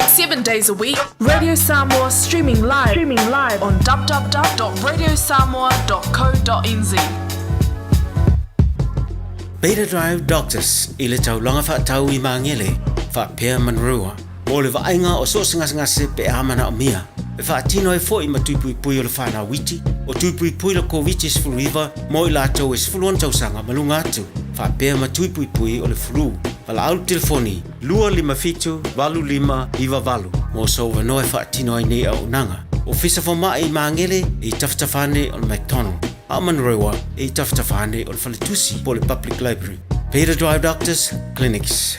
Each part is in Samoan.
7 days a week. Radio Samoa streaming live, streaming live on www.radiosamoa.co.nz. Beta Drive Doctors i le taulaga faatau i Magele faapea Manurewa mo le vaaiga o so o se gasegase pe a manaomia e faatino ai foi ma tui puipui o le fanau iti o tui puipui le Koviti-19 mo i latou e 16 tausaga ma luga atu faapea ma tui puipui o le flu. Valaau le telefoni 257 8598 mo sou avanoa e faatino ai nei auaunaga. Ofisa Fomai i Magele e i tafatafa ane o le McDonald, a o Manurewa e i tafatafa ane o le Faletusi po o le Public Library. Beta Drive Doctors Clinics.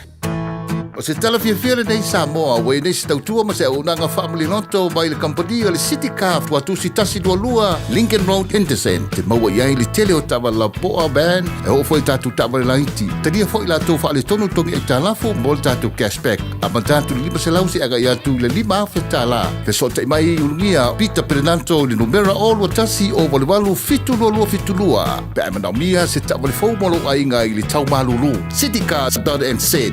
O se tala fiafia lenei Samoa ua i nei se tautua ma se auaunaga faamaliloto mai le kamupani o le City Car Tuatusi 122 Lincoln Road Henderson te maua i ai le tele o taavale lapoa van e oo foi i tatou taavale laiti. Talia foi latou faaletonu togi aitalafu mo le tatou cashback amata atu i le 500 seia agai atu i le 5,000 tala. Fesootai mai i Ulugia Peter Perenanto i le numera 021 088 722 pe a e manaomia se taavale fou mo lou aiga i le tau malulu. Citycars.nz.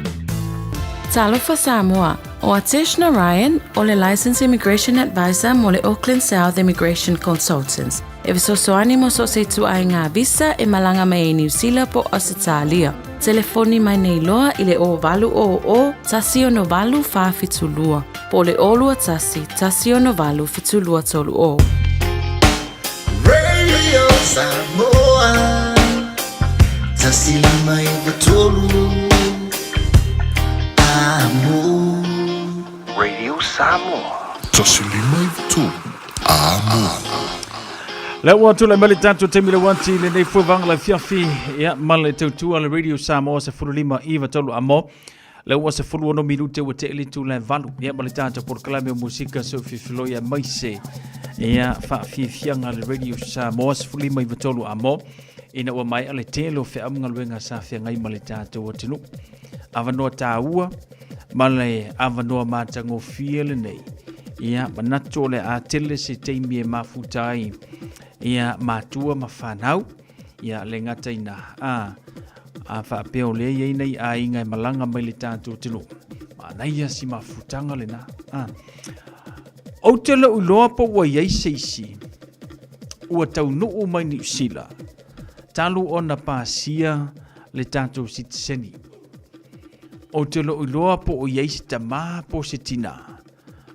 Talofa Samoa, o Atesh Narayan o le Licensed Immigration Advisor mo le Auckland South Immigration Consultants. E fesoasoani mo so o se ituaiga visa e malaga mai ai Niu Sila po o Ausetalia. Telefoni mai nei loa i le 0800 168 472 po o le 021 168 7230. Radio Samoa 153 Amo. Radio Samoa. 153 Amo. Le ua tulai mai le tatou taimi le uati lenei foi vaega le afiafi ia ma le tautua le Radio Samoa 15 iva tolu amo le ua 16 minute ua te le tula e valu ia ma le tatou polokalame o musika so fifiloi aemaise ia faafiafiaga le Radio Samoa 15 iva tolu amo ina ua maea le tele o feau ma galuega sa feagai ma le tatou atunuu. Avanoa tāua ma le avanoa matagofie lenei. Ia, manatu o le a tele se taimi e mafuta ai ia matua ma whanau. Ia, le gata ina, a, a whaapea o lea iai nei aiga e malaga mai le tātou atunuu. Manaia si mafutaga lena. A. Ou te lou iloa po ua iai se isi ua taunuu mai Niu Sila talu ona pasia le tatou sitiseni. Ou te lou iloa po o iai se tamā po o se tinā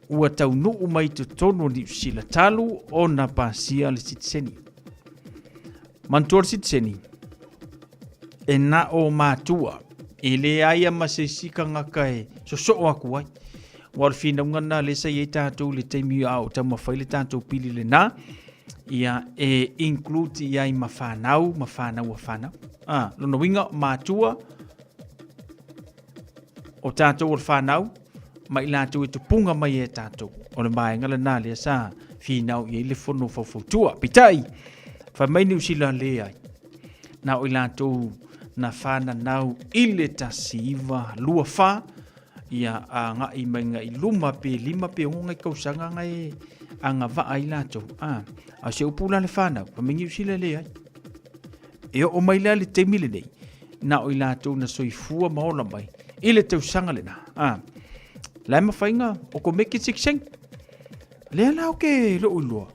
ua taunuu mai totonu o Niu Sila talu ona pasia le sitiseni. Manatua le sitiseni, e na o matua, e leai a ma se isi kangaka e sosoo aku ai. Ua o le finauga lena lea sa i ai tatou i le taimi a o taumafai le tatou pili lena, ia e include i ai ma whanau, ma whanau a whanau. Ah, lona uiga, matua o tatou o le whanau, ma i latou e tupunga mai e tatou. O le vaega lena lea sa finau i ai le fono faufautua. Peitai, fai mai Niu Sila leai. Na o i latou na whananau i le 1924, ia agai mai ngai luma pe lima pe ono ngai tausaga ngai agavaa ai latou. A, a o se upu la le whanau, fai mai Niu Sila leai. E oo mai la le taimi lenei, na o i latou na soifua ma ola mai i le tausaga lena. A, la e mafai ona okomeki sikseng. Lea la o ke lou iloa,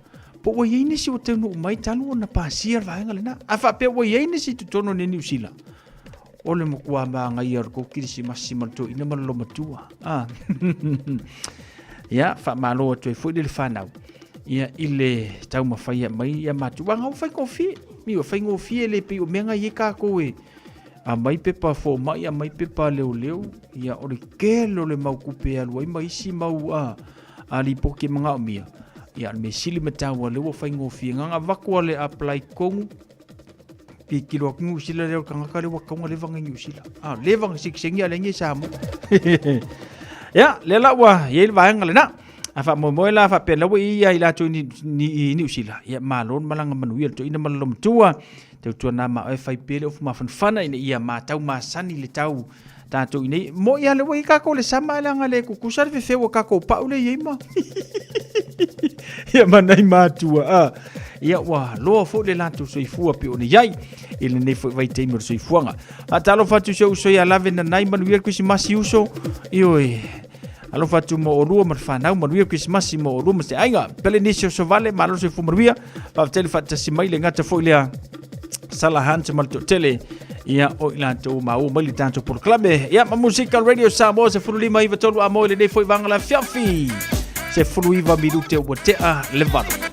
po ua i ai nisi ua taunuu mai talu ona pasia le vaega lena. A faapea ua i ai nisi i totonu o Niu Sila, o le matua magaia o le tou kirisimasi ma le toeaina ma le lomatua. A. Ia, faamalo atu ai foi le whanau. Ia, i le taumafai mai ia matou. Aua ua faigofie. Mi ua faigofie le pei o mea ngai e kākou e aumai pepa fomai, aumai pepa leoleo. Ia, o le tele o le mau tupe e alu ai ma isi mau a, a lipoti e manaomia. Ia, o le mea sili ma taua lea ua faigofie. Na ona avatu lava le apply i totonu, tilotilo atu Niu Sila lea o le tagata lea ua tatau ona leva ona i Niu Sila. A, leva ona sitiseni a leai ni e Samoa. Ia, lea la ua i ai le vaega lena. A faamoemoe la faapea la ua i ai latou i Niu Sila, ia malo le malaga manuia le toeaina ma le loomatua. Tautua na ma oe fai pea le ofu mafanafana ina ia matau masani le tau tatou i nei. Mo'i lava lea ua i ai tatou i le sama ae leaga le tutusa le fefeu a tatou pau lea e i ai ma ia ma nai matua. A. Ia ua loa foi le latou soifua pei ona i ai i lenei foi vaitaimi o le soifuaga. Faatalofa atu i si ou uso ia Lave Nanai, manuia le Kerisimasi uso. Ioe. Alofa atu mo olua ma le fanau, manuia Kerisimasi mo olua ma se aiga. Pele nisi o Sovale, malo le soifua manuia. Faafetai le faatasi mai le gata foi lea Sala Hunt ma le toatele ia o i latou maua mai le tatou polokalame. Ia ma Musika Radio Samoa 15 iva tolu a mo i lenei foi vaega la afiafi. 19 minute ua tea le 8.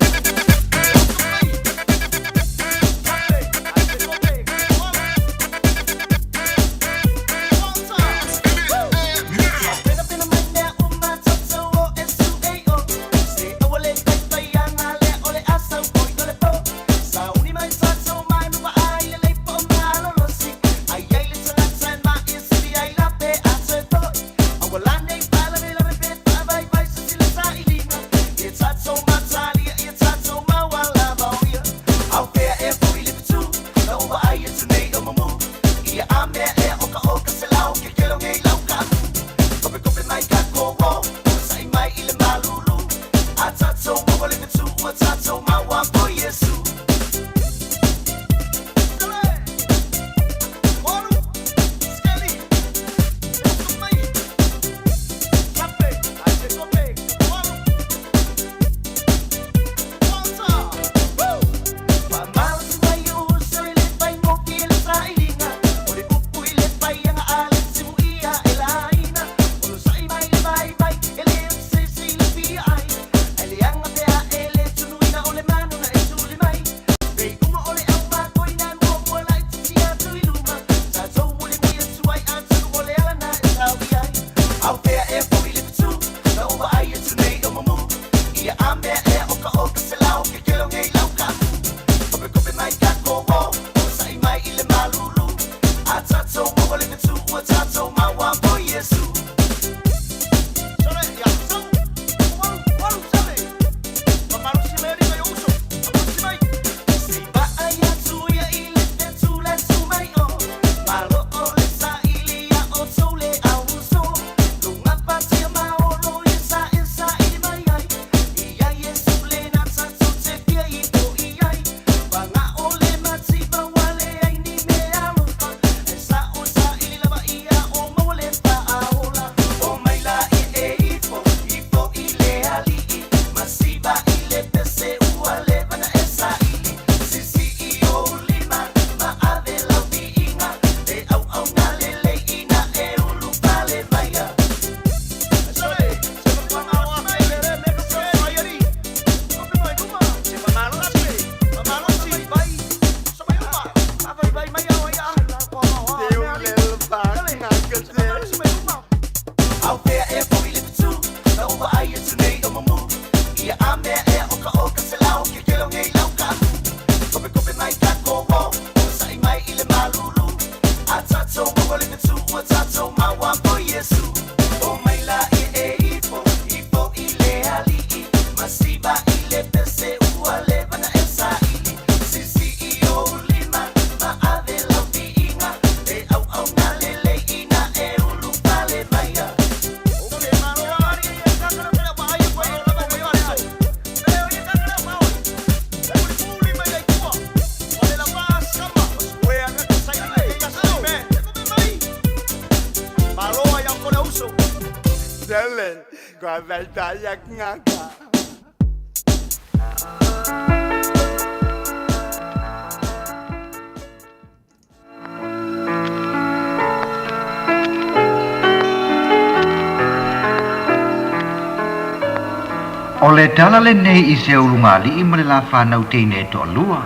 O le tala lenei i se ulugalii ma le la fanau teine e toalua.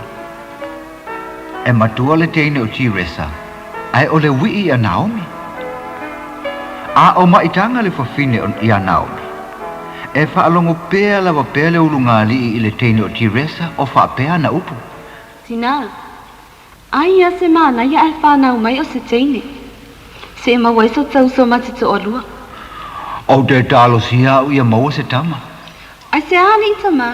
E matua le teine o Tiresa, ae o le ui'i ia Naomi. A o maitaga le fafine ia Naomi, e faalogo pea lava pea le ulugalii i le teine o Tiresa o faapea ana upu. Tinā, ai ia se manaia ae fanau mai o se teine, se i maua ai so ta uso ma te toalua. Ou te talosia au ia maua se tama. Aisea alii tama?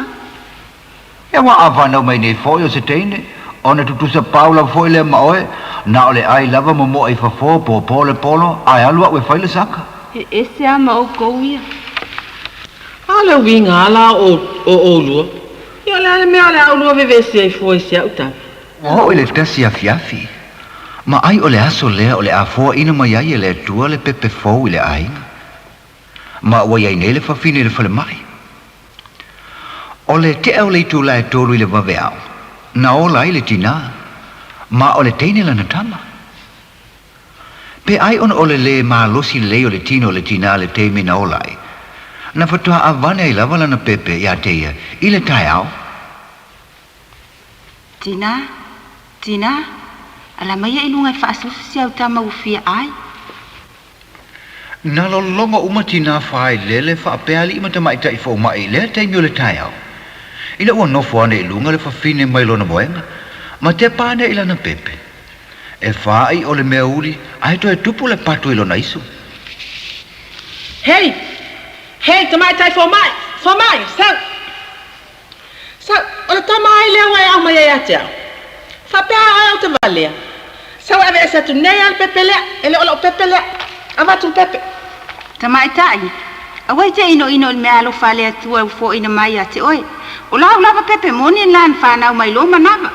Ia ua a fanau mai nei foi o se teine, ona tutusa pau lava foi lea ma oe, na o le ai lava ma mo'a i fafo, pōpō le polo, ae alu a'u e fai le saka. He ese a ma oukou ia. A le uiga la o oulua, ia o le a le mea o le a oulua vevesi ai fua i si a'u tala? Ua oo i le tasi afiafi, ma ai o le aso lea o le a foaina mai ai e le Atua le pepe fou i le aiga. Ma ua i ai nei le fafine i le falemai. O le tea o le itula e tolu i le vaveao, na ola ai le tinā, ma o le teine lana tama. Pe ai ona o le lē malosi lelei o le tino o le tinā i le taimi na ola ai, na faatoa avane ai lava lana pepe iā te ia i le taeao. Tinā, tinā, ala maia i luga e faasusu si au tama ua fia ai. Na lologo uma tinā failele faapea alii ma tamaitai fomai i lea taimi o le taeao. Ina ua nofo ane i luga le fafine mai lona moega, ma tepa ane i lana pepe. E fāʻi o le mea uli ae toe tupu le patu i lona isu. Hei! Hei, tamaitai fomai! Fomai! Sau! Sau, o le tama ai lea ua e aumai ai ia te au? Faapea a oe ou te valea? Sau e aveese atu nei a le pepe lea, e le o lou pepe lea. Avatu le pepe. Tamaitai, aua e te inoino i le mea alofa a le Atua ua foaina mai ia te oe. O lau lava pepe moni lena na fanau mai lou manava.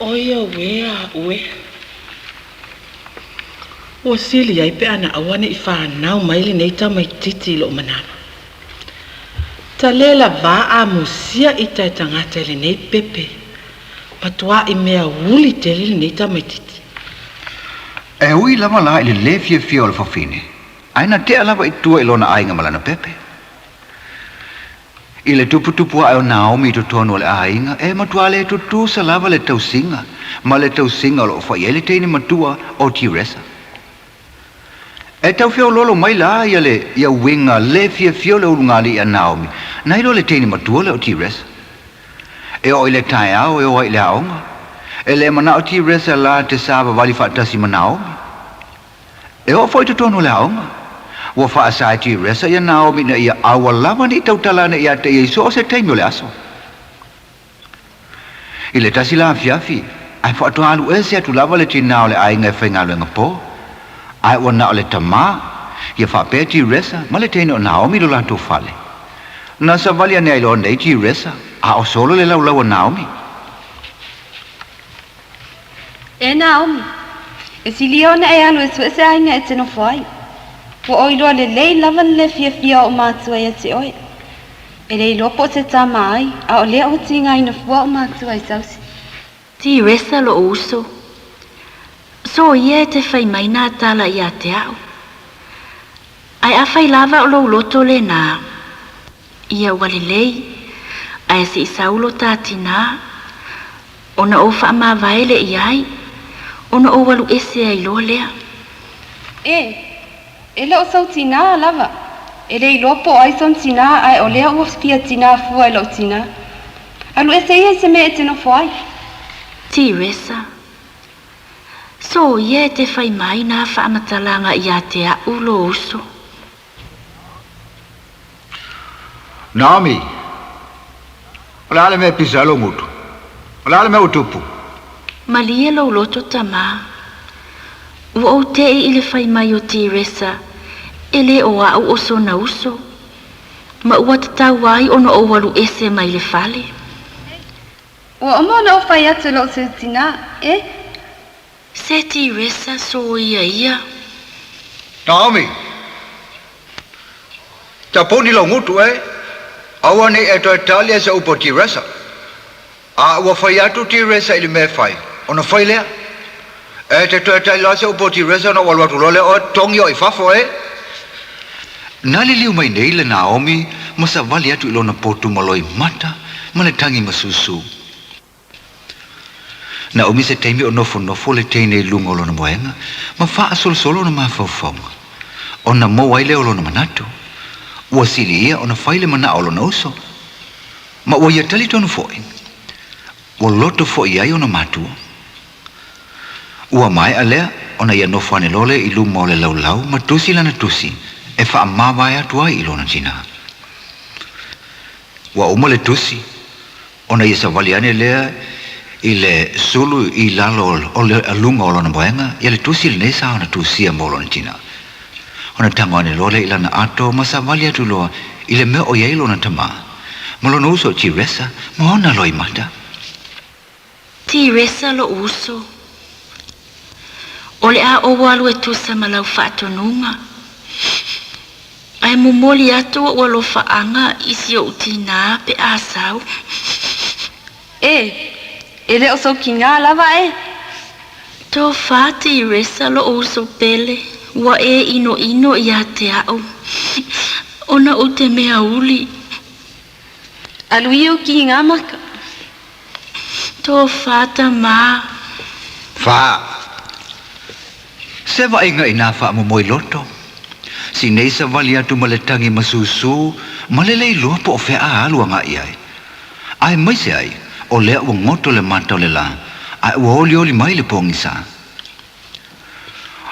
Oi auē a oe. Ua sili ai pe ana aua ne i fanau mai lenei tamaititi i lou manava. Talela va amusia ita e tagata i lenei pepe. Matuaʻi mea uli tele lenei tamaititi. E ui lava la i le lē fiafia o le fafine, ae na tea lava i tua i lona aiga ma lana pepe. I le tuputupu ae o Naomi i totonu o le aiga, e matua le tutusa lava le tausiga ma le tausiga o lo o fai ai le teine matua o Tiresa. E tau feoloolo mai la ia le ia uiga le fiafia o le ulugalii a Naomi, nai lo le teine matua lea o Tiresa. E oo i le taeao e o ai i le aoga, e le manao Tiresa la te savavali faatasi ma Naomi. E oo foi i totonu o le aoga, ua faasa e Tiresa ia Naomi ina ia aua lava ne i tautala ane ia te ia i so o se taimi o le aso. I le tasi la afiafi, ae faatoa alu ese atu lava le tinā o le aiga e faigaluega po, ae ua na o le tamā, ia faapea Tiresa ma le teine o Naomi i lo latou fale. Na savali ane ai loa nei Tiresa, a o solo le laulau a Naomi. E Naomi, e silia ona e alu e sue se aiga e te nofo ai. Ua ou iloa lelei lava le le fiafia o ou matua ia te oe. E le iloa po o se tama ai, a o lea ua tigaina fua ou matua i sausi. Tiresa lou uso. So ia e te fai mai nā tala ia te a'u. Ae afai lava o lou loto lenā, ia ua lelei, ae se i sau lo tā tinā, ona ou faamavae lea i ai, ona ou alu ese ai loa lea. E, e le o sou tinā lava. E le iloa po o ai sona tinā, ae o lea ua fia tinā fua i lou tinā. Alu ese ia i se mea e te nofo ai. Tiresa, So ia e te fai mai nā faamatalaga ia te a'u lo uso. Naomi, O le a le mea e pisa ai lou gutu? O le a le mea ua tupu? Malie lou loto tamā. Ua ou teʻi i le fai mai o Tiresa, e lē o a'u o sona uso, ma ua tatau ai ona ou alu ese mai le fale. Ua uma ona ou fai atu i lou sui tinā, e. Se Tiresa soia ia. Naomi! Tapuni lou gutu, e. Aua ne i e toe tali ai se upu a Tiresa. A ua fai atu Tiresa i le mea e fai, ona fai lea. E te toe tali loa se upu a Tiresa ona ou alu atu loa lea oe togi oe i fafo, e. Na liliu mai nei le Naomi ma savali atu i lona potu maloi mata ma le tagi masusu. Na umi se taimi o nofonofo le teine i luga o lona moega ma faasolosolo ona mafaufauga, ona mou ai lea o lona manatu, ua sili ia ona fai le manao o lona uso, ma ua ia talitonu foi, ua loto foi i ai ona matua. Ua maea lea ona ia nofo ane loa lea i luma o le laulau ma tusi lana tusi e faamavae atu ai i lona tinā. Ua uma le tusi, Ona ia savali ane lea i le sulu i lalo o le luga o lona moega, ia le tusi lenei sa ona tusia mo lona tina. Ona tago ane loa lea i lana ato ma savali atu loa i le mea o i ai lona tamā, ma lona uso o Tiresa ma ona loimata. Tiresa lou uso, o le a ou alu e tusa ma lau faatonuga. Ae momoli atu o'u alofaaga i si o'u tinā pe a sau. E, e le o sou kigā lava e. Tofā Tiresa lo'u uso pele, ua e inoino iā te a'u, ona ou te mea uli. Alu ia ou kigā maka. Tofā tamā. Fā. Se vaaiga i nā faamomoe loto. Si nei savali atu ma le tagi ma susū ma le le iloa po o fea a alu agai ai. Aemaise ai, o lea ua goto le mata o le lā, ae ua olioli mai le pogisa.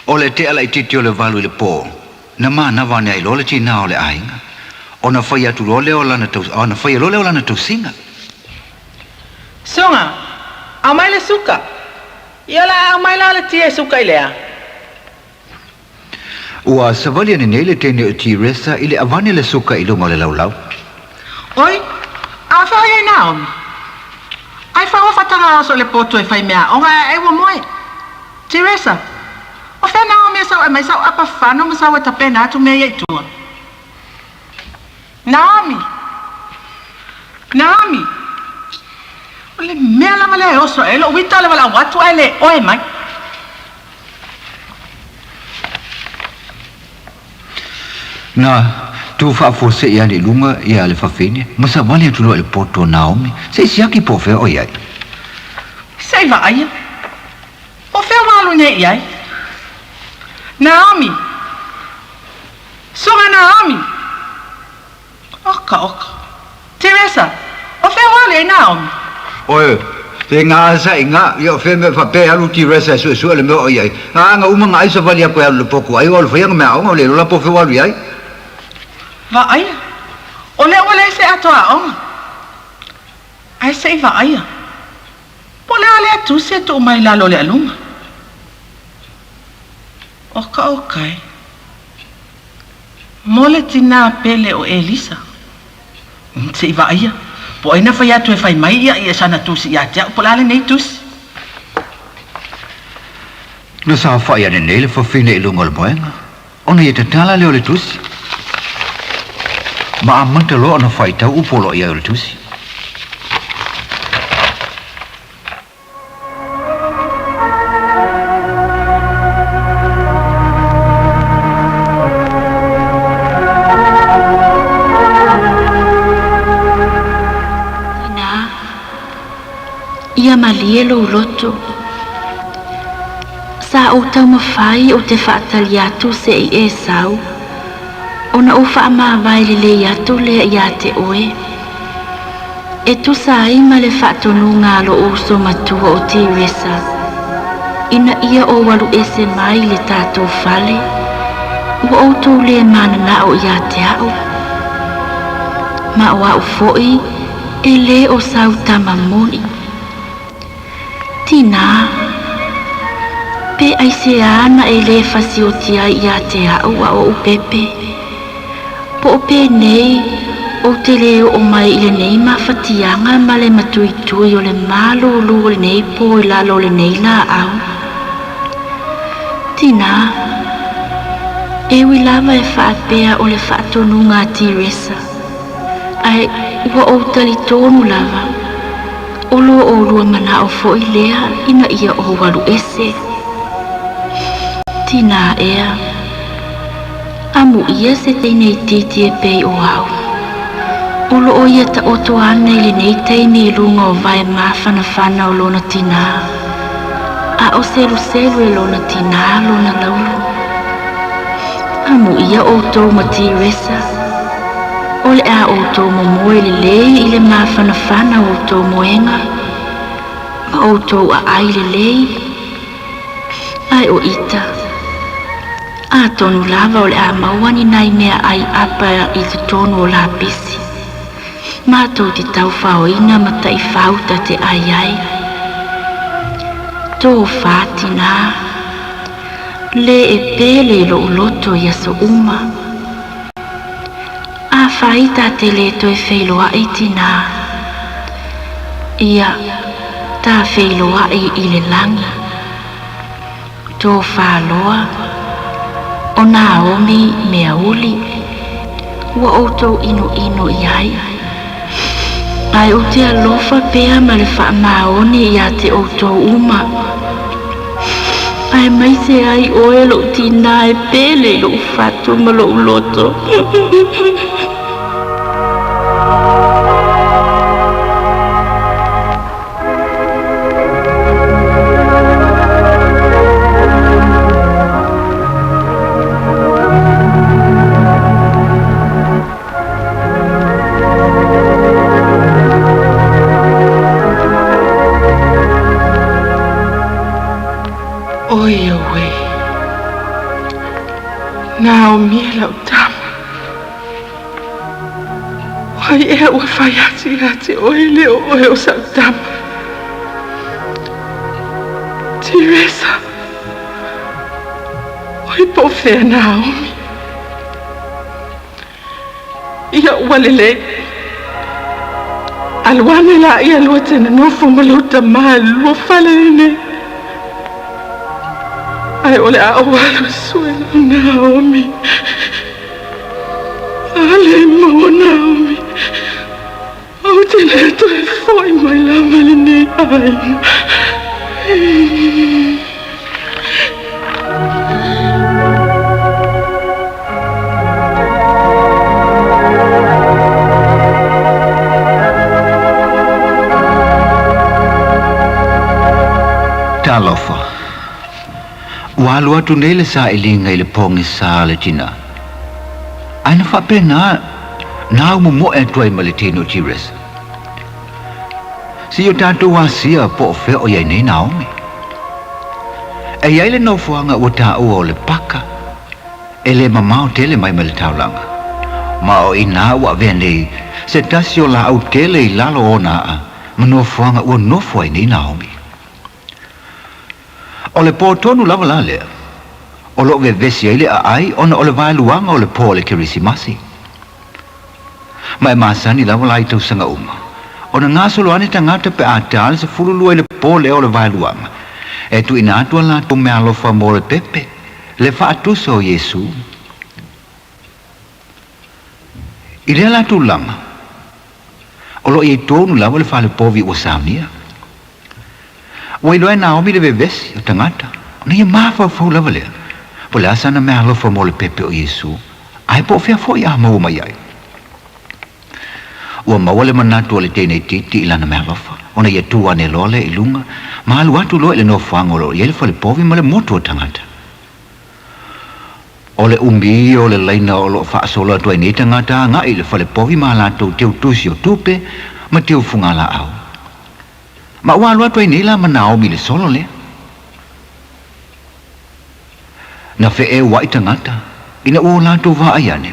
O le tea laitiiti o le valu i le pō, na manava ane ai loa le tinā o le aiga, ona fai atu loa lea o lana tau, ona faia loa lea o lana tausiga. Suga, aumai le suka. Ia o le a aumai la le ti e suka i le a? Ua savali ane nei le teine o Tiresa i le avane le suka i luga o le laulau. Oi, a fea oi ai Naomi? Ai fea ua faataga oso i le potu e fai mea aoga ae ai ua moe. Tiresa, o fea Naomi e sau e mai sau apa fano ma sau e tapena atu mea ia i tua? Naomi! Naomi! O le mea lava lea e oso ai lou uita o le valaau atu ae le oe mai. Na tu faafuasei ane i luga ia le fafine ma savali atu loa i le poto o Naomi, se i siaki po o fea o i ai. Se i vaaia, po o fea ua alu nei i ai. Naomi! Suga Naomi! Oka, oka. Teresa, o fea ua alu i ai Naomi? Oe, te nga sa i nga, ia o fea mea faapea e alu Teresa e suesue le mea o i ai. A nga uma nga ai savali aku e alu le poku ai, o alu faia nga mea aoga, o le iloa la po o fea ua alu i ai. Vaaia, o lea ua leai se ato aoga. Ae se i vaaia, po o le a lea tusi e tuu mai i lalo o le aluga. Oka, oka e. Mo le tinā pele o Elisa. Se i vaaia, po o ai na fai atu e fai mai ia i sana tusi ia te au, po o le a lenei tusi. Na saofai ane nei le fafine i luga o le moega, ona ia tatala lea o le tusi. Ma amata loa ona faitau upu o lo o i ai o le tusi. Tinā, ia malie lou loto. Sa ou taumafai ou te faatali atu se i e sau, ona ou faamavae lelei atu lea iā te oe. E tusa ai ma le faatonuga a lou uso matua o Teresa, ina ia ou alu ese mai le tatou fale, ua outou le mananao ia te a'u. Ma o a'u fo'i e le o sau tama moni. Tinā, pe aisea na e le fasioti ai ia te a'u a o'u pepe? Po o penei, ou te le oo mai i lenei mafatiaga ma le matuitui o le malūlū o lenei pō i lalo o lenei laau. Tinā, e ui lava e faapea o le faatonuga a Tiresa, ae ua ou talitonu lava, o lo oulua manao foi lea ina ia ou alu ese. Tinā ea. Amuia se teine itiiti e pei o au. O loo ia taoto ana i lenei taimi i luga o vae mafanafana o lona tinā, a o seluselu e lona tinā lona laulu. Amuia outou ma Tiresa, o le a outou momoe lelei i le mafanafana o outou moega, ma outou aai lelei, ae o ita. Atonu lava o le a maua ni nai mea ai apa i totonu o lapisi. Matou te taufaoina ma taifauta te ai ai. Tofa tinā. Le e pele i lou loto i aso uma. Afai ta te le toe feiloai tinā. Ia, ta feiloai i le lagi. Tofa loa, o Naomi mea uli. ua outou inoino i ai. Ae ou te alofa pea ma le faamaoni iā te outou uma. Aemaise ai oe lou tinā e pele i lou fatu ma lou loto. Oi auē! Naomi e lau tama. O ai ea ua fai atu ia te oe e le o oe o sau tama? Teresa. Oi po o fea Naomi? Ia ua lelei. Alu ane laia lua te nonofo ma lou tamā i le lua fale lenei. Ae o le a ou alu e sue lau Naomi. A le maua Naomi, ou te le toe foi mai lava i lenei aiga. Talofa! Ua alu atu nei le sailiga i le pogisa a le tinā, ae na faapena na au momoe atu ai ma le teine o Tiresa. Se i o tatou asia po o fea o i ai nei Naomi. E i ai le nofoaga ua taua o le paka, e le mamao tele mai ma le taulaga, ma o i ina ua avea nei se tasi o laau tele i lalo o ona aa ma nofoaga ua nofo ai nei Naomi. O le pō tonu lava la lea, o lo o vevesi ai le aai ona o le vaeluaga o le pō o le Kerisimasi. Ma e masani lava la i tausaga uma, ona gasolo ane tagata pe a ta le 12 i le pō lea o le vaeluaga, e tuuina atu a latou meaalofa mo le pepe, le faatusa o Iesu. I lea la tulaga, o lo o i ai tonu lava le fale povi ua saunia. Ua iloa e Naomi le vevesi o tagata, ona ia mafaufau lava lea, po o le a sana meaalofa mo le pepe o Iesu, ae po o fea foi a maua mai ai. Ua maua le manatu o le teine itiiti i lana meaalofa, ona ia tu ane loa lea i luga, ma alu atu loa i le nofoaga o lo o i ai le fale povi ma le motu o tagata. O le umi o le laina o lo o faasolo atu ai nei tagata agai i le fale povi ma a latou teutusi o tupe ma teufugalaau. Ma ua alu atu ai nei la ma Naomi i le solo lea. Na feʻeuaʻi tagata, ina ua o latou vaai ane,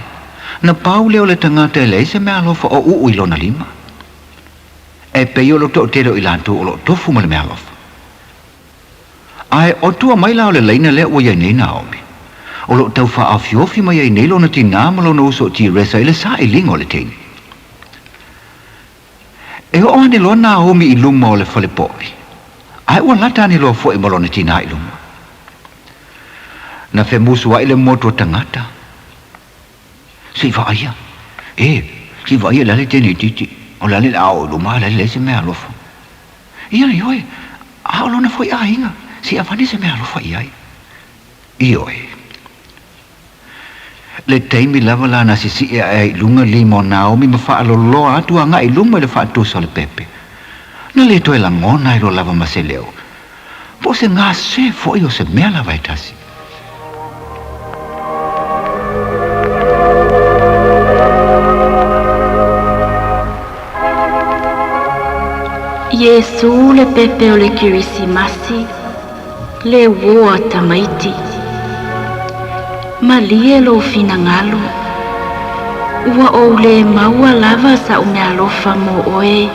na pau lea o le tagata e leai se meaalofa o uu i lona lima. E pei o le toatele o i latou o lo o tofu ma le meaalofa. Ae o tua mai la o le laina lea ua i ai nei Naomi. O lo o tau faaofiofi mai ai nei lona tinā ma lona uso o Tiresa i le sailiga o le teine. E oo ane loa Naomi i luma o le fale povi, ae ua lata ane loa foi ma lona tinā i luma. Na femusuaʻi le motu o tagata. Se i vaaia. E, se i vaaia le a le teine itiiti, o le a le a oo i luma, a le a le leai se mea alofa. Ia, ioe, a o lona foi aiga, se i avane se mea alofa i ai. Ioe. Le taimi lava la na sisiʻi aʻe ai i luga lima o Naomi ma faaloloa atu agai i luma i le faatusa o le pepe. Na le toe lagona ai loa lava ma se leo, po o se gase foi o se mea lava e tasi. Iesū le pepe o le Kerisimasi, le uō a tamaiti. Malie lou finagalo, ua ou le maua lava sa'u meaalofa mo oe,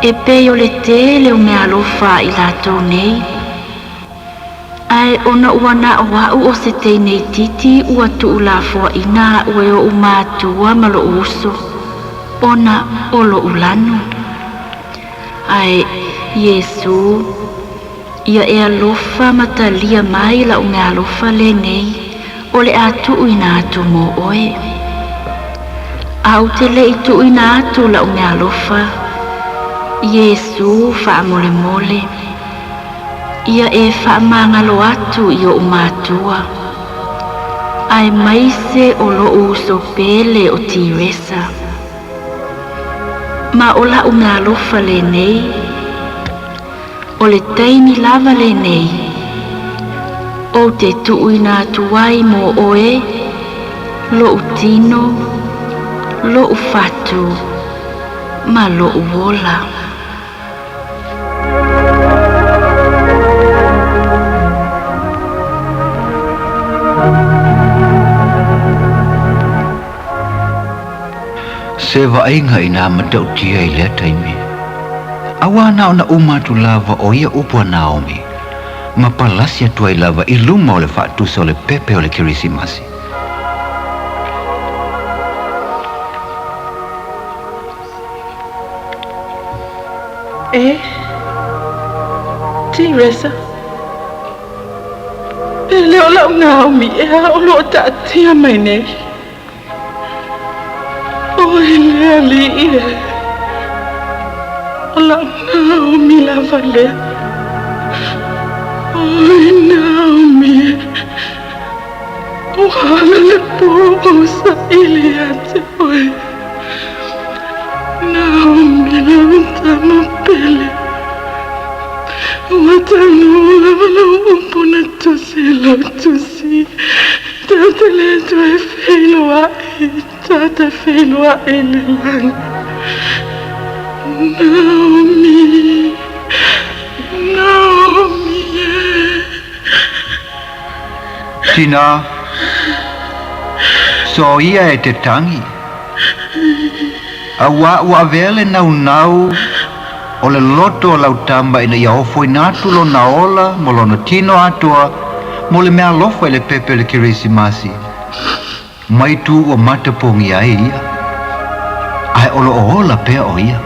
e pei o le tele o meaalofa a i latou nei. Ae ona ua na o a'u o se teine itiiti ua tuulafoaʻina a'u e oʻu matua ma loʻu uso, ona o loʻu lanu. Ae, Iesū, ia e alofa ma talia mai la'u meaalofa lenei o le a tuuina atu mo oe. Ae ou te le i tuuina atu la'u meaalofa, Iesu faamolemole, ia e faamagalo atu i o'u matua, aemaise o lo'u uso pele o Tiresa. Ma o la'u meaalofa lenei, O le taimi lava lenei ou te tuuina atu ai mo oe lo'u tino, lo'u fatu ma lo'u ola. Se vaaiga inā matautia i lea taimi. Auā na ona uma atu lava o ia upu a Naomi, ma palasi atu ai lava i luma o le faatusa o le pepe o le Kerisimasi. E Teresa, e le o lau Naomi ea o lo o taatia mai nei. Oi le Alii e, o lau Naomi lava lea. Oi Naomi e, ua ala le pō ou saili ia te oe. Naomi lau tama pele, ua taunuu lava lau upu na tusi i lau tusi. Ta te le toe feiloai, ta te feiloai i le lagi. Naomi, Naomi e. Tinā, soia e te tangi, auā ua avea le naunau o le loto o lau tama ina ia ofoina atu lona ola ma lona tino atoa mo le meaalofa i le pepe o le Kerisimasi. Mai tu ua matapogia ai ia, ae o lo o ola pea o ia.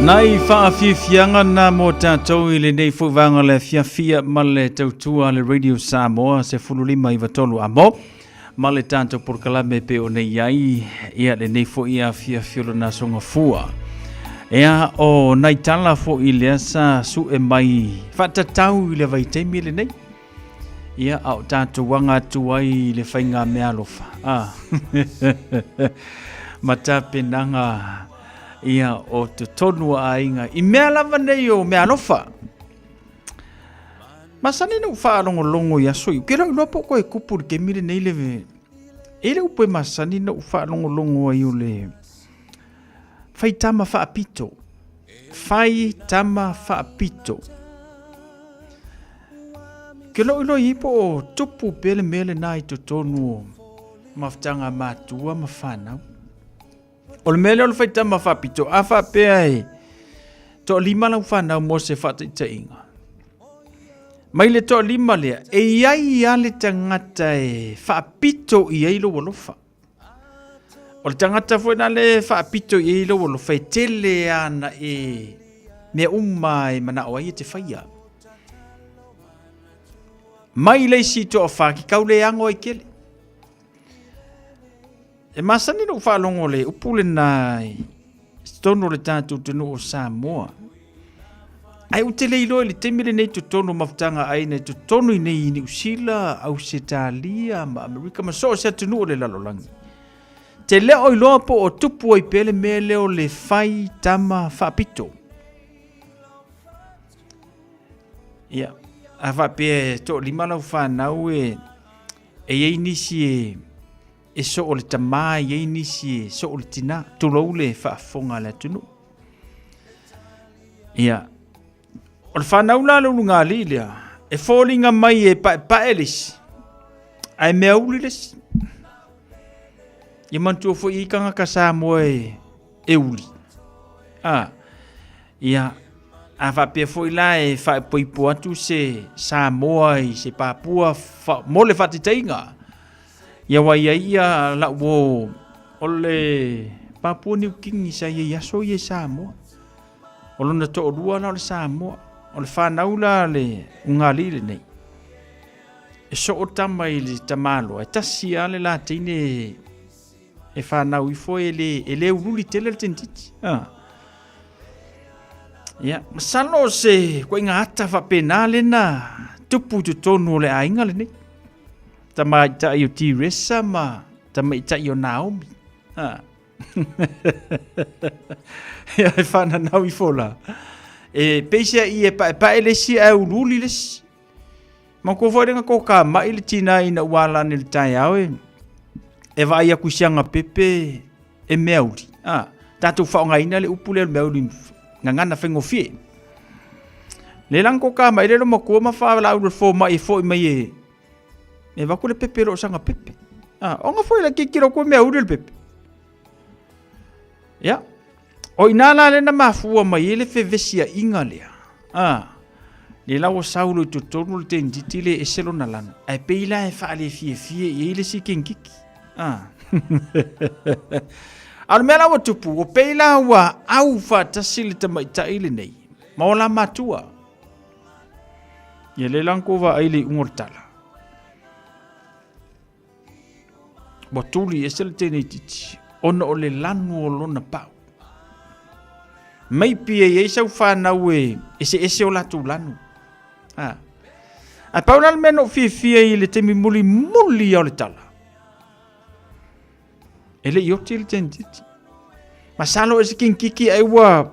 Nai faafiafiaga na mo tatou i lenei foi vaega o le afiafi ma le tautua a le Radio Samoa 15 93 amo ma le tatou polokalame pe o nei ai ia lenei foi afiafi o lona aso gafua. Ea o nai tala foi lea sa su'e mai faatatau i le vaitaimi lenei. Ia, a o tatou aga atu ai i le faiga meaalofa. Ah. Ma tapenaga ia o totonu o aiga i mea lava nei o meaalofa. Masani na ou faalogologo i aso i, ke lau iloa po o koe kupu i le taimi lenei le e le upu e masani na ou faalogologo ai o le fai tama faapito. Fai tama faapito. Ke lou iloa i po o tupu pea le mea lena i totonu o mafutaga matua ma fanau. O le mea lea o le fai tama faapito, a faapea e toalima lau fanau mo se faataitaiga. Mai le toalima lea, e i ai lava le tagata e faapito i ai lou alofa. O le tagata foi na le faapito i ai lou alofa e tele ana e mea uma e manao ai e te faia. Mai le isi toafa ki kau le ago ai kele. E masani lou faalogo le upu lena i totonu o le tatou atunuu o Samoa. Ae ou te le iloa i le taimi lenei i totonu o mafutaga ʻāina i totonu i nei i Niu Sila, Ausetalia ma Amerika ma so o se atunuu o le lalolagi. Te le o iloa po o tupu ai pea le mea lea o le fai tama faapito. Ia, a faapea e toalima lau fanau e e i ai nisi e e soo le tamā, e i ai nisi e soo le tinā, tulou le faafofoga a le atunuu. Ia, o le fanau la le ulugalii lea, e foliga mai e paepae le isi, ae meauli le isi. Ia manatua foi e i ai tagata Samoa e, e uli. A, ia, a faapea foi la e faaipoipo atu se Samoa i se Papua fa, mo le faataitaiga, ia ua i ai ia lau uo o le Papua New Guinea sa i ai aso ia i Samoa. O lona toalua la o le Samoa, o le fanau la le ugalii lenei. E soo tama i le tamaloa, e tasi lava le la teine e fanau ifo e le, e le ululi tele le tentiti. Ah. Ia, masalo se koiga ata faapena lena tupu i totonu o le aiga lenei. Tamaitai o Tiresa ma tamaitai o Naomi. Ah. Ia, e whananau ifo la. E peisia i e paepae le isi ae ululi le isi. Ma ko foi lenga ko ka mai le tina ina ua ala ane i le taeao e, e vaai aku i sianga pepe e meauli. Ah, tatou faaaogaina le upu lea o le meauli gagana faigofie. Le langa ko ka mai le lo matua ma faalaau le fomai e foi mai e e vaku le pepe lo sanga pepe. Ah, onga foi le kikiro ko meauli le pepe. Ia. O ina la lena mafua mai e le fevesiaiga lea. A, le la ua saulo i totonu le tenititi le ese lona lanu. Ae pei la e faalefiefie i ai le isi kenikiki. A. A o le mea la ua tupu, ua pei la ua au faatasi le tamaitai lenei ma o la matua. Ia le la na kou vaai le iuga o le tala. Ua tuli ese le teneititi ona o le lanu o lona pau. Mai pia i ai sau fanau e eseese o latou lanu. Ha. Ae pau la le mea na ou fiafia i le taimi mulimuli ia o le tala. E le i oti le teneititi. Masalo e se kinkiki ai ua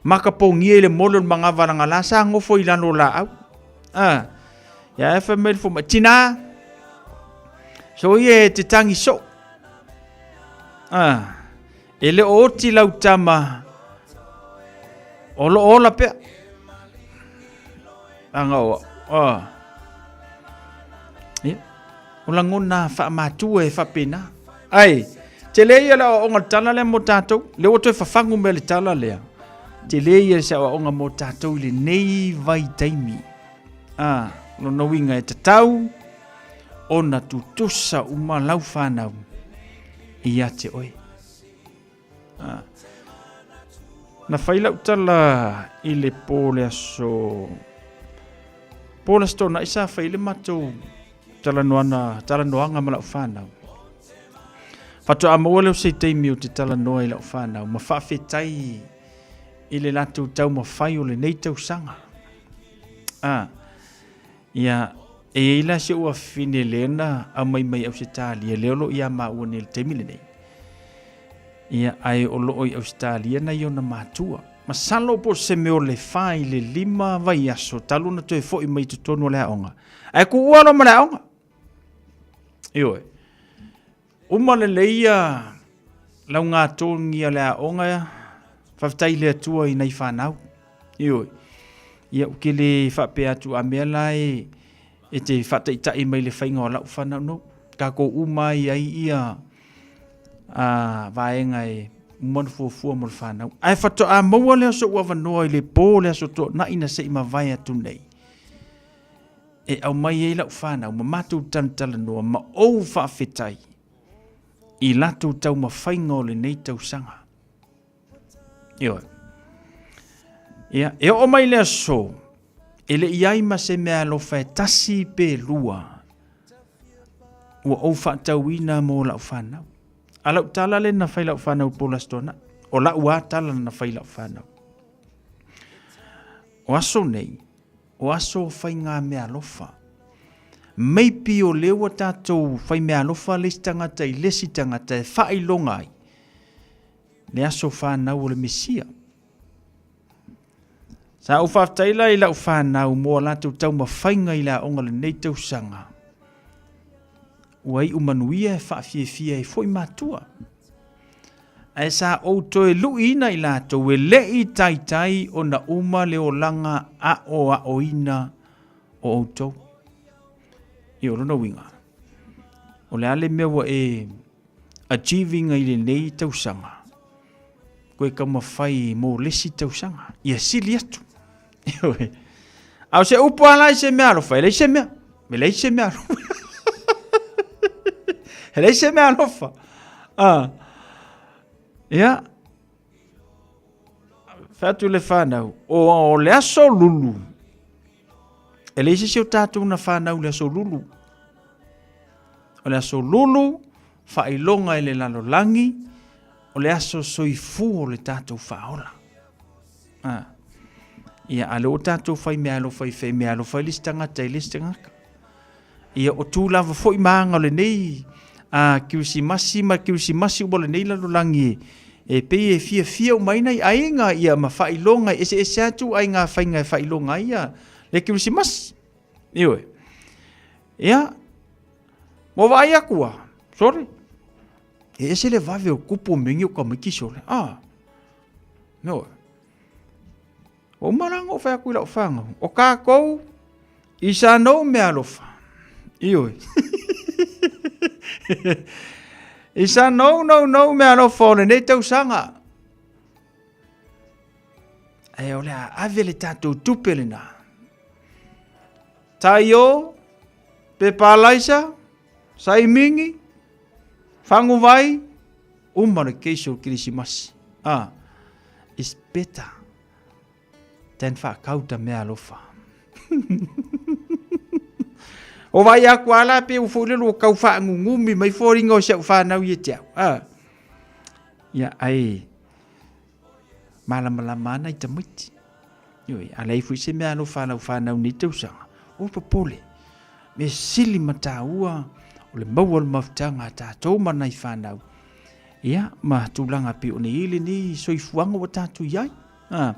Makapogia i le mole o le manava lagala sa gofo i lalo o laau. Ah, ia e fai mai le fomai, Tinā, so ia e te tangi soo. Ah, e le o oti lau tama, o lo ola pea. Anga o, ah. Ia, o lagona faamatua e faapena. Ai, tele ia le aoaoga le tala lea mo tatou. Lea ua toe fafagu mea le tala lea. Tele ia se aoaoga mo tatou i lenei vaitaimi. Ah, lona uiga e tatau ona tutusa uma lau fanau ia te oe. Ah. Na fai lau tala i le po le aso po le aso Toonai sa fai le matou talanoana talanoaga ma lau fanau. Faatoa maua lea o se taimi ou te talanoa i lau fanau ma faafetai i le latou taumafai o lenei tausaga. Ah, ia, e i ai la si ou afafine lea na aumai mai Ausetalia, lea o lo o ia maua nei i le taimi lenei. Ia, ae o lo o i Ausetalia nai ona matua. Masalo po o se mea o le 4 i le 5 vaiaso talu ona toe foi mai i totonu o le aoga. Ae tuua loa ma le aoga. Ioe. Uma lelei ia laugatogi a le aoga, faafetai i le Atua i nai fanau. Ioe. Ia ou te le faapea atu a mea la e e te faataitai mai le faiga o lau fanau no. Tatou uma ai ai ia a vaega e uma ona fuafua mo le fanau. Ae faatoa maua lea o so'u avanoa i le po o le Aso Toonai na se i mavae atu nei. E aumai ai lau fanau ma matou talatalanoa ma ou faafetai i latou taumafaiga o lenei tausaga. Ioe. Ia, e oo mai le aso, e le i ai ma se meaalofa e tasi pe lua ua ou faatauina mo lau fanau. A lau tala lea na fai lau fanau i po o le Aso Toonai. O lau lava tala na fai lau fanau. O aso nei, O aso o faigameaalofa. Maybe o lea ua tatou faimeaalofa le isi tagata i le isi tagata e faailoga ai le aso fanau o le Mesia. Sa ou faafetai la i lau fanau mo a latou taumafaiga i le aoga lenei tausaga. Ua iu manuia e faafiafia ai foi matua. Ae sa ou toe luiina i latou e le i taitai ona uma le olaga aoaoina o outou. Ia, o lona uiga, o le a le mea ua e achieve ina i lenei tausaga, koe taumafai mo le isi tausaga, ia sili atu. Ioe. A o se upu lava la i se mea alofa, e leai se mea. E leai se mea alofa. E leai se mea alofa. Ah. Ia. Fai atu le fanau, o le aso lulu. E leai se isi o tatou na fanau i le aso lulu. O le aso lulu, faailoga i le lalolagi, o le aso soifua o le tatou faaola. Ah. Ia, a lea ua tatou fai meaalofa i fai meaalofa ai le isi tagata i le isi tagata. Ia, o tu lava foi ma aga o lenei a Kerisimasi ma Kerisimasi uma o lenei lalolagi e, e pei e fiafia uma ai nai aiga ia ma faailoga e eseese atu aiga faiga e faailoga ai ia le Kerisimasi. Ioe. Ia, ua vaai atu a, sorry, e ese le vave o kupu o mengi o ka maiki sole. Ah, no. Ua uma la ona ou fai atu i lau fanau, o tatou i sa nou meaalofa. Ioe. I sa nou nou nou meaalofa o lenei tausaga. Ae o le a ave le tatou tupe lena. Taio, pepa alaisa, saimingi, faguvai, uma le keisi o le kerisimasi. Ah, it's better than whakau ta mea alofa. O vai aku ala pe u foi le lo kau whaangungumi mai fōringa o si au whānau i e te au. Ah. Ia, ai, malamalama ana i tamaiti. Ioe, a leai foi se mea alofa a lau fanau nei tausaga, o popole. Mea sili ma taua o le maua o le mafutaga a tatou ma nai fanau. Ia, ma tulaga pei ona i ai lenei soifuaga ua tatou i ai. A,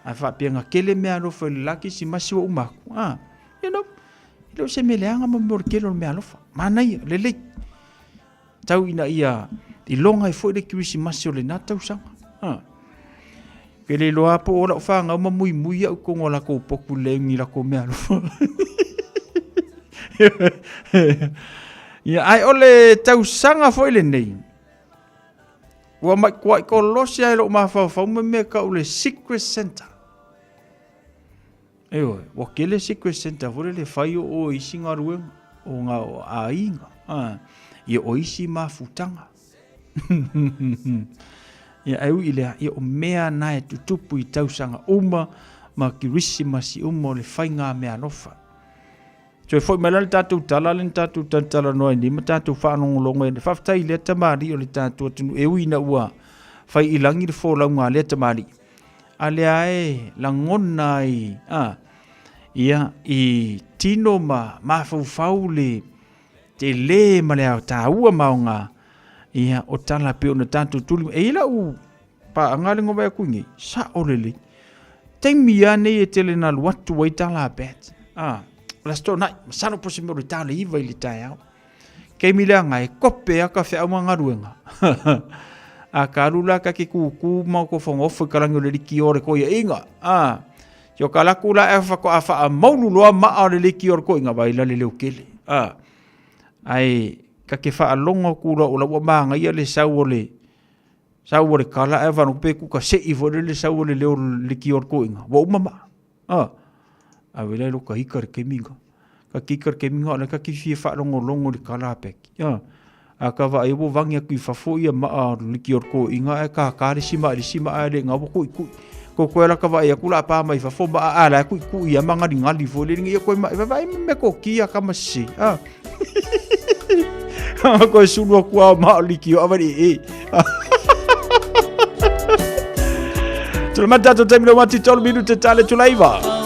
a faapea na tele mea alofa i le la Kerisimasi ua uma atu, a, you know, e le o se mea leaga ma mea o le tele o le mea alofa. Manaia, lelei. Tau ina ia iloga ai foi le Kerisimasi o lena tausaga. Ha. Pe le iloa po o lau fanau ma muimui au totonu o latou potu le ni latou mea alofa. Ia, ai o le tausaga foi lenei. Ua mai kuai kolosi ai lou mafaufau ma mea kau le Secret Santa. Ioe, ua tele Secret Santa foi lele e fai o o isi galuega, o ngā aiga, a, ia o isi mafutaga. Ia, ae ui i lea, ia o mea na e tutupu i tausaga uma ma Kerisimasi uma o le faiga meaalofa. Toe foi mai la le tatou tala lea na tatou talatalanoa ai nei ma tatou faalogologo ai. Faafetai i lea tamalii o le tatou atunuu e ui ina ua fai i lagi le folauga a lea tamalii, a lea e lagona ai a, ia, i tino ma mafaufau le tele ma le taua ma aoga ia o tala pei ona tatou tuli. E i ai lau paaga le vaai atu nei, sao lelei. Taimi lava nei e tele na alu atu ai tala a Bat. Ah, o le Aso Toonai, masalo po o se mea o le ta o le 9 i le taeao. Taimi lea na e kope a ka feau ma galuega. A ka alu la ka ke kūkū ma ko whangofo i ka langi o le liki o le koia inga. Ah, Tio ka laku la e whako a wha maulu loa maa o le liki o le koinga vai la le leo kele. Ah, ai ka ke whaalongo ku la o la ua maangaia le sau o le Sau o le kala ae vanu pe ku ka se'i foi lele sau o le leo liki o le koʻiga ua uma ma'a a ave la lo ka ika le keminga ka kika le keminga o le ka ki fia faalogologo i le kala a peki a a ka vaai ua vangi atu i fafo ia ma'a liki o le koʻiga ae kākā le isi ma'a i le isi ma'a ae le ga ua kuʻikuʻi ko koe la ka vaai atu la pa mai fafo ma'a a la e kuʻikuʻi ia ma galigali foi lele ia koe ma vaai me ko kia ka ma se a Koe sulu aku ao ma o liki o awari e. Tula mai tātou taimi le wati tolu minute tale tula iwa.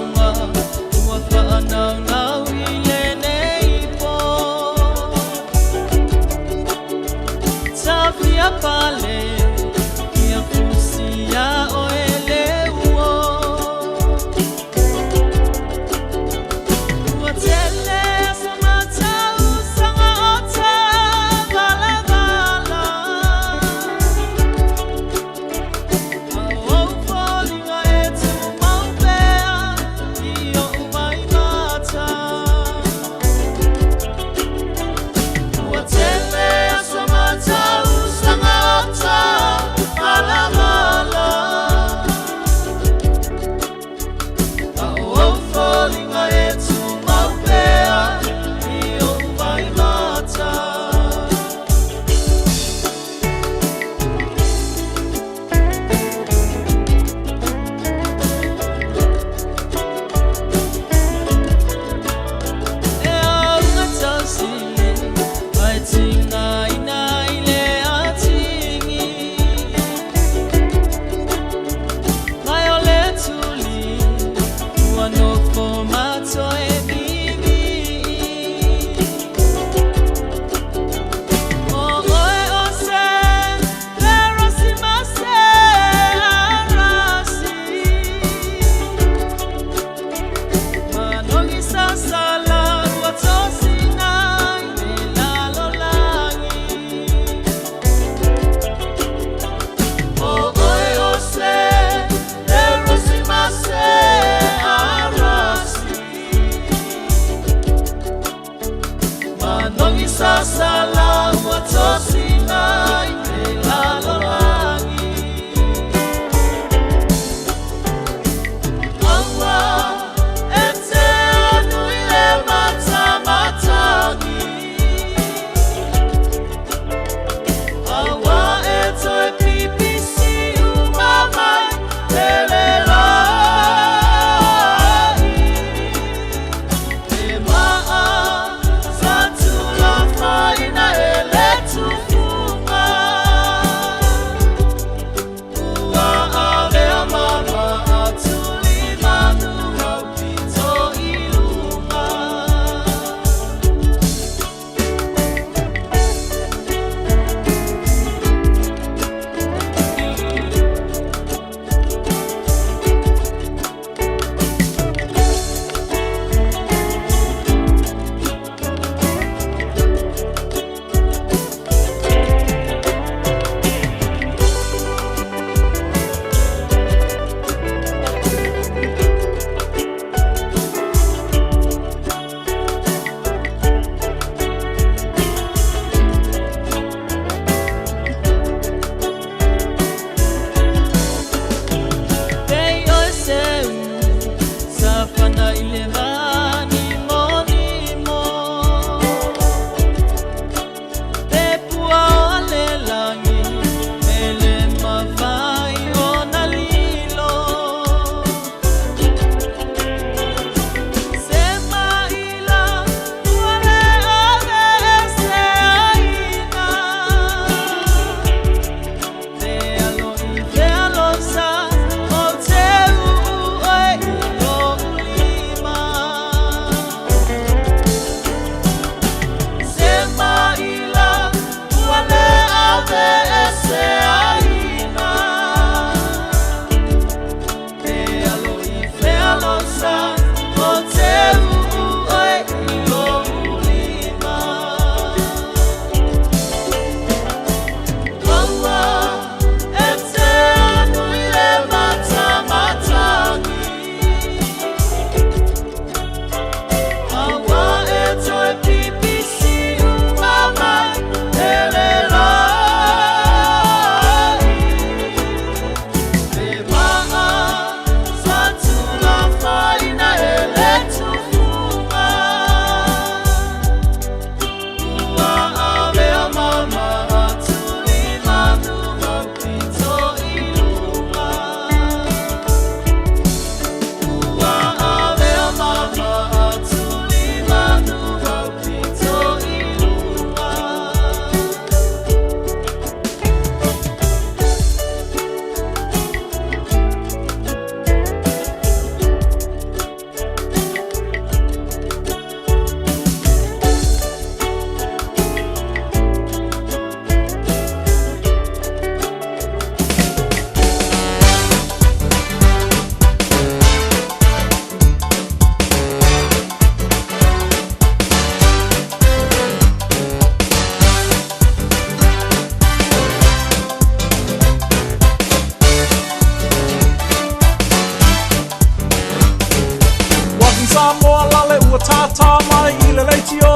mai i le leitio.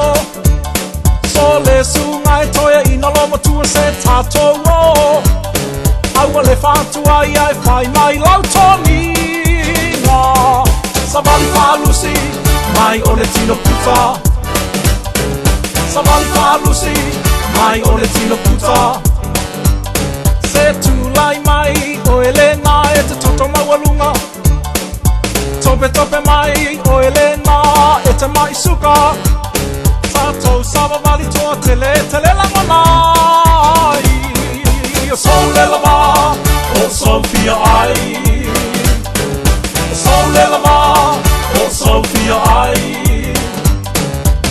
So le suga e toeaina lo matua se tatou o. Aua le faatuai ae fai mai lau toniga. Savali faalusi mai o le tino puta. Savali faalusi mai o le tino puta. Se tulai mai o Elena e te toto maualuga. Tope tope mai o Elena e te mai suka. Tatou savavali toa tele tele lagona ai. O sou le lava o Sofia ai. O sou le lava o Sofia ai.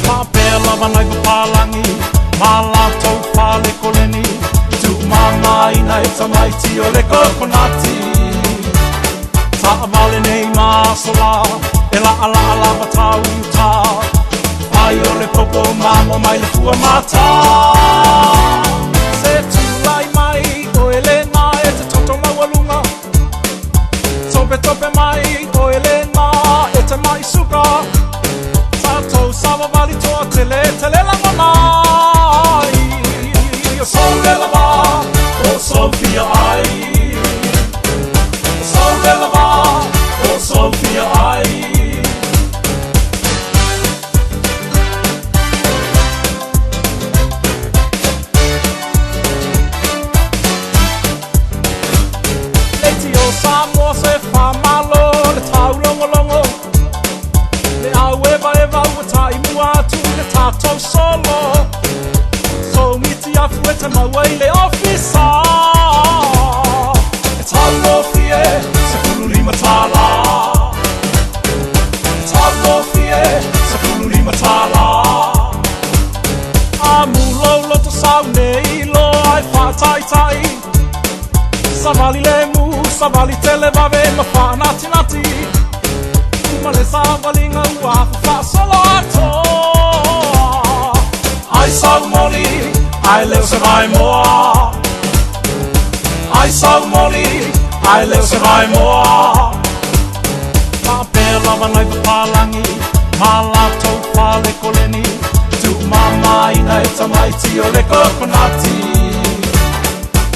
Faapea lava nai papalagi ma latou fale koleni tuumamaina e tamaiti o le kokonati. Taavale nei ma aso la e laalaa lava tau i uta. Ai o le popo mamo mai le fua mata. Se tulai mai o Elena e te toto maualuga. Tope tope mai o Elena e te mai suka. Tatou savavali toa tele tele lagona ai. O sou le lava o Sofia ai. O sou le lava o Sofia ai. Leitio Samoa se faamalo le taulogologo. Le au evaeva ua taimua atu i le tatou solo. Soumiti afu e te maua i le ofisa. E taugofie $15. E taugofie $15. Amu lou loto sau nei loa e faataitai. Savali le mu, savali tele vave ma faanatinati. Uma le savaliga ua afu faasolo atoa. Ai sau moli, ai leo se vaimoa. Ai sau moli, ai leo se vaimoa. Faapea lava nai papalagi ma latou fale koleni tuumamaina e tamaiti o le kokonati.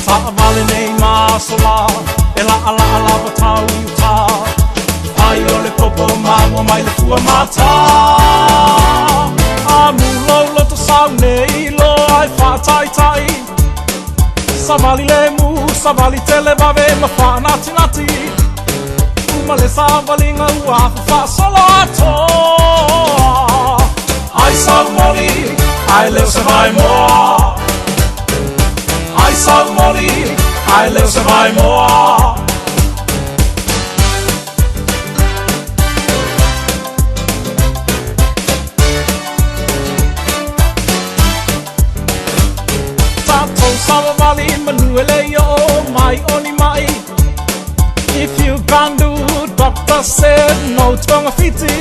Taavale nei ma aso la e laalaa lava tau i uta. Ai o le popo mamo mai le fua mata. Amu lou loto sau nei loa e faataitai. Savali le mu, savali tele vave ma faanatinati. Uma le savaliga ua afu faasolo atoa. Ai sau moli, ai leo se vaimoa. Ai sau moli, ai leo se vaimoa. Tatou savavali manu e le oo mai o ni mai. If you can do, doctor said no togafiti.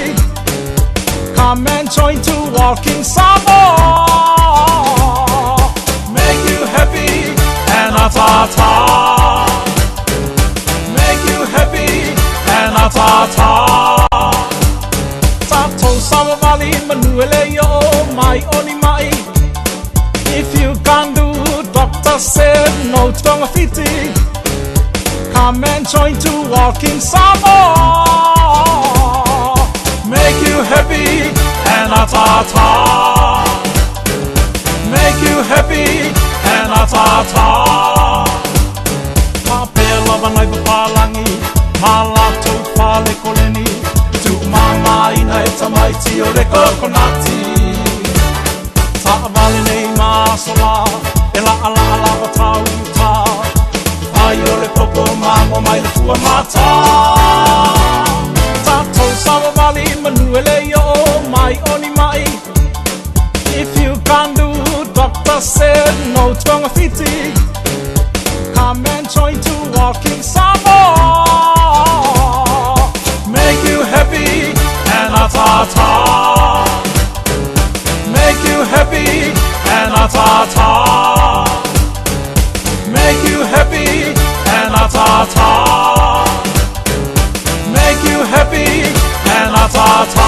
Come and join to Walking Samoa. Make you happy and atata. Make you happy and atata. Tatou savavali manu e le oo mai o ni mai. If you can do, doctor said no togafiti. Come and join to Walking Samoa. Make you happy and atata. Make you happy and atata. Faapea lava nai papalagi ma latou fale koleni tuumamaina e tamaiti o le kokonati. Taavale nei ma aso la e laalaa lava tau i uta. Ai o le popo mamo mai le fua mata. Tatou savavali manu e le oo mai o ni mai. If you can do, doctor said no togafiti. Come and join to Walking Samoa. Make you happy and atata. Make you happy and atata. Make you happy and atata. Make you happy and atata.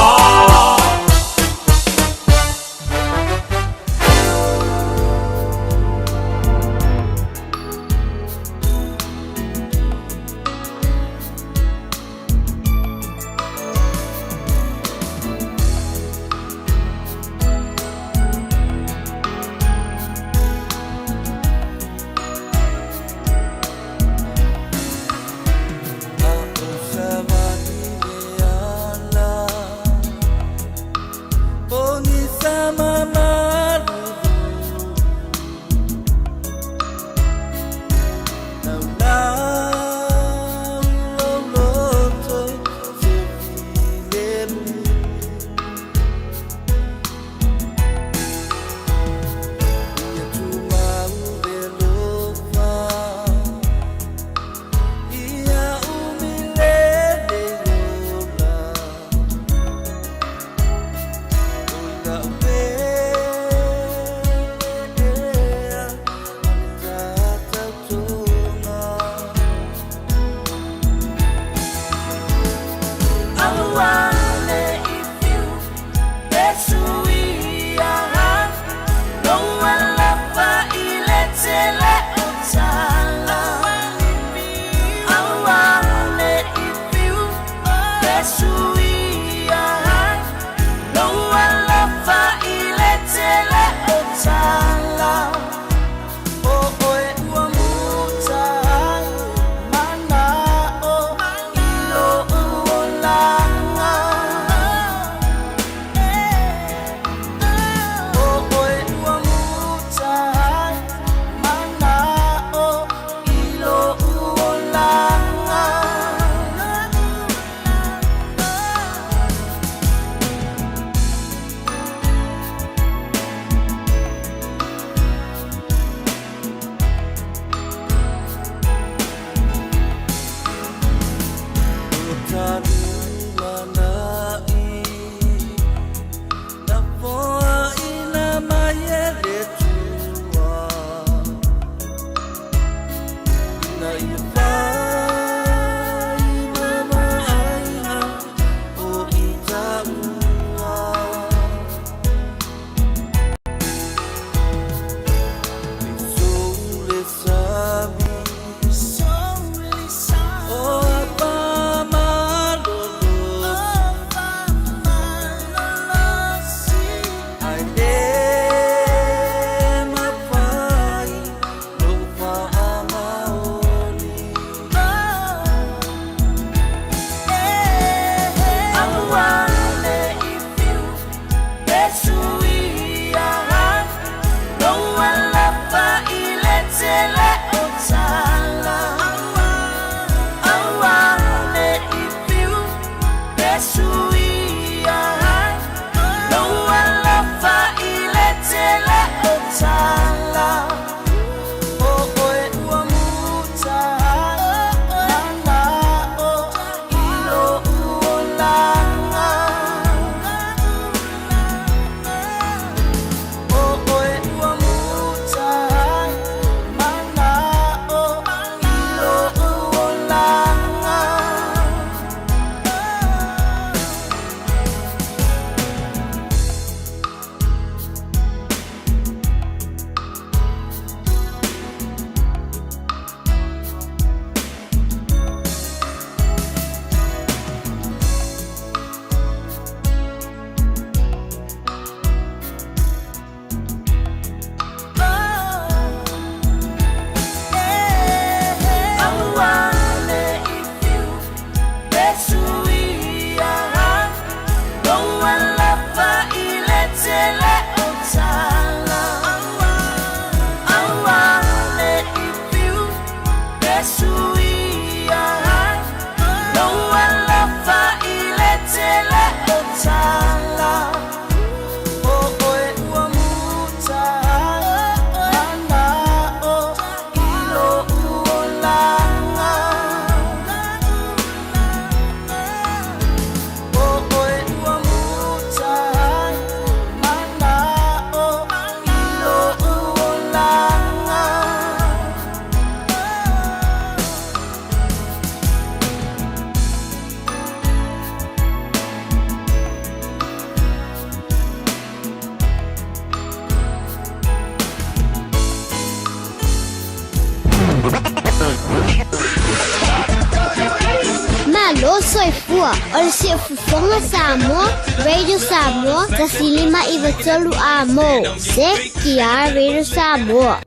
tautua o le Siufofoga Samoa, Radio Samoa, 1593 Amo. CKR Radio Samoa.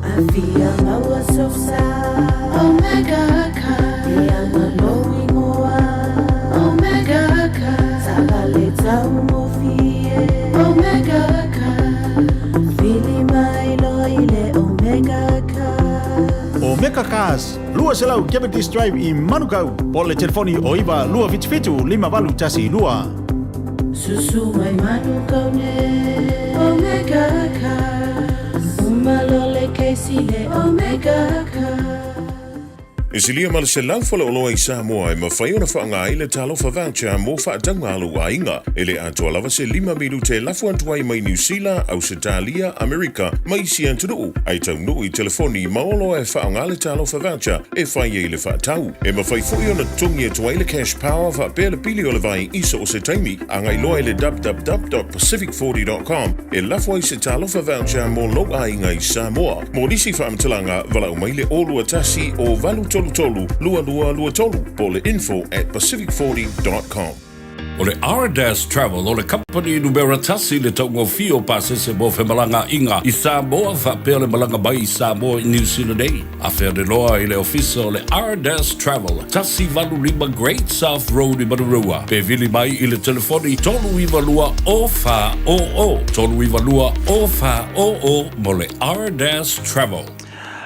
Afia maua sosa Omega ka Ianga lou ingoa Omega ka Savale taugofie Omega ka Fili mai loa i le Omega ka Omega Cars, 200 Cavendish Drive i Manukau, po o le telefoni o 9 277 5812. Susu mai Manukau nei Omega Cars Uma loa le kesi i le Omega Cars. E silia ma le 100 faleoloa i Samoa e mafai ona faaaoga ai le Talofa Voucher mo faatauga a lou aiga. E le atoa lava se 5 minute e lafo atu ai mai Niu Sila, Ausetalia, Amerika ma isi atunuu, ae taunuu i telefoni ma oloa e faaaoga le Talofa Voucher e fai ai le faatau. E mafai foi ona totogi atu ai le cash power faapea le pili o le vai i so o se taimi. Agai loa i le www.pacific40.com e lafo ai se Talofa Voucher mo lou aiga i Samoa. Mo nisi faamatalaga, valaau mai le 021 o 833 2223 po o le info@pacific40.com. O le Ardas Travel o le kamupani numera tasi i le taugofie o pasese mo femalagaaiga i Samoa faapea le malaga mai i Samoa i Niu Sila nei. Afea loa i le ofisa o le Ardas Travel, 185 Great South Road i Manurewa. Pe vili mai i le telefoni 392 0400, 392 0400 mo le Ardas Travel.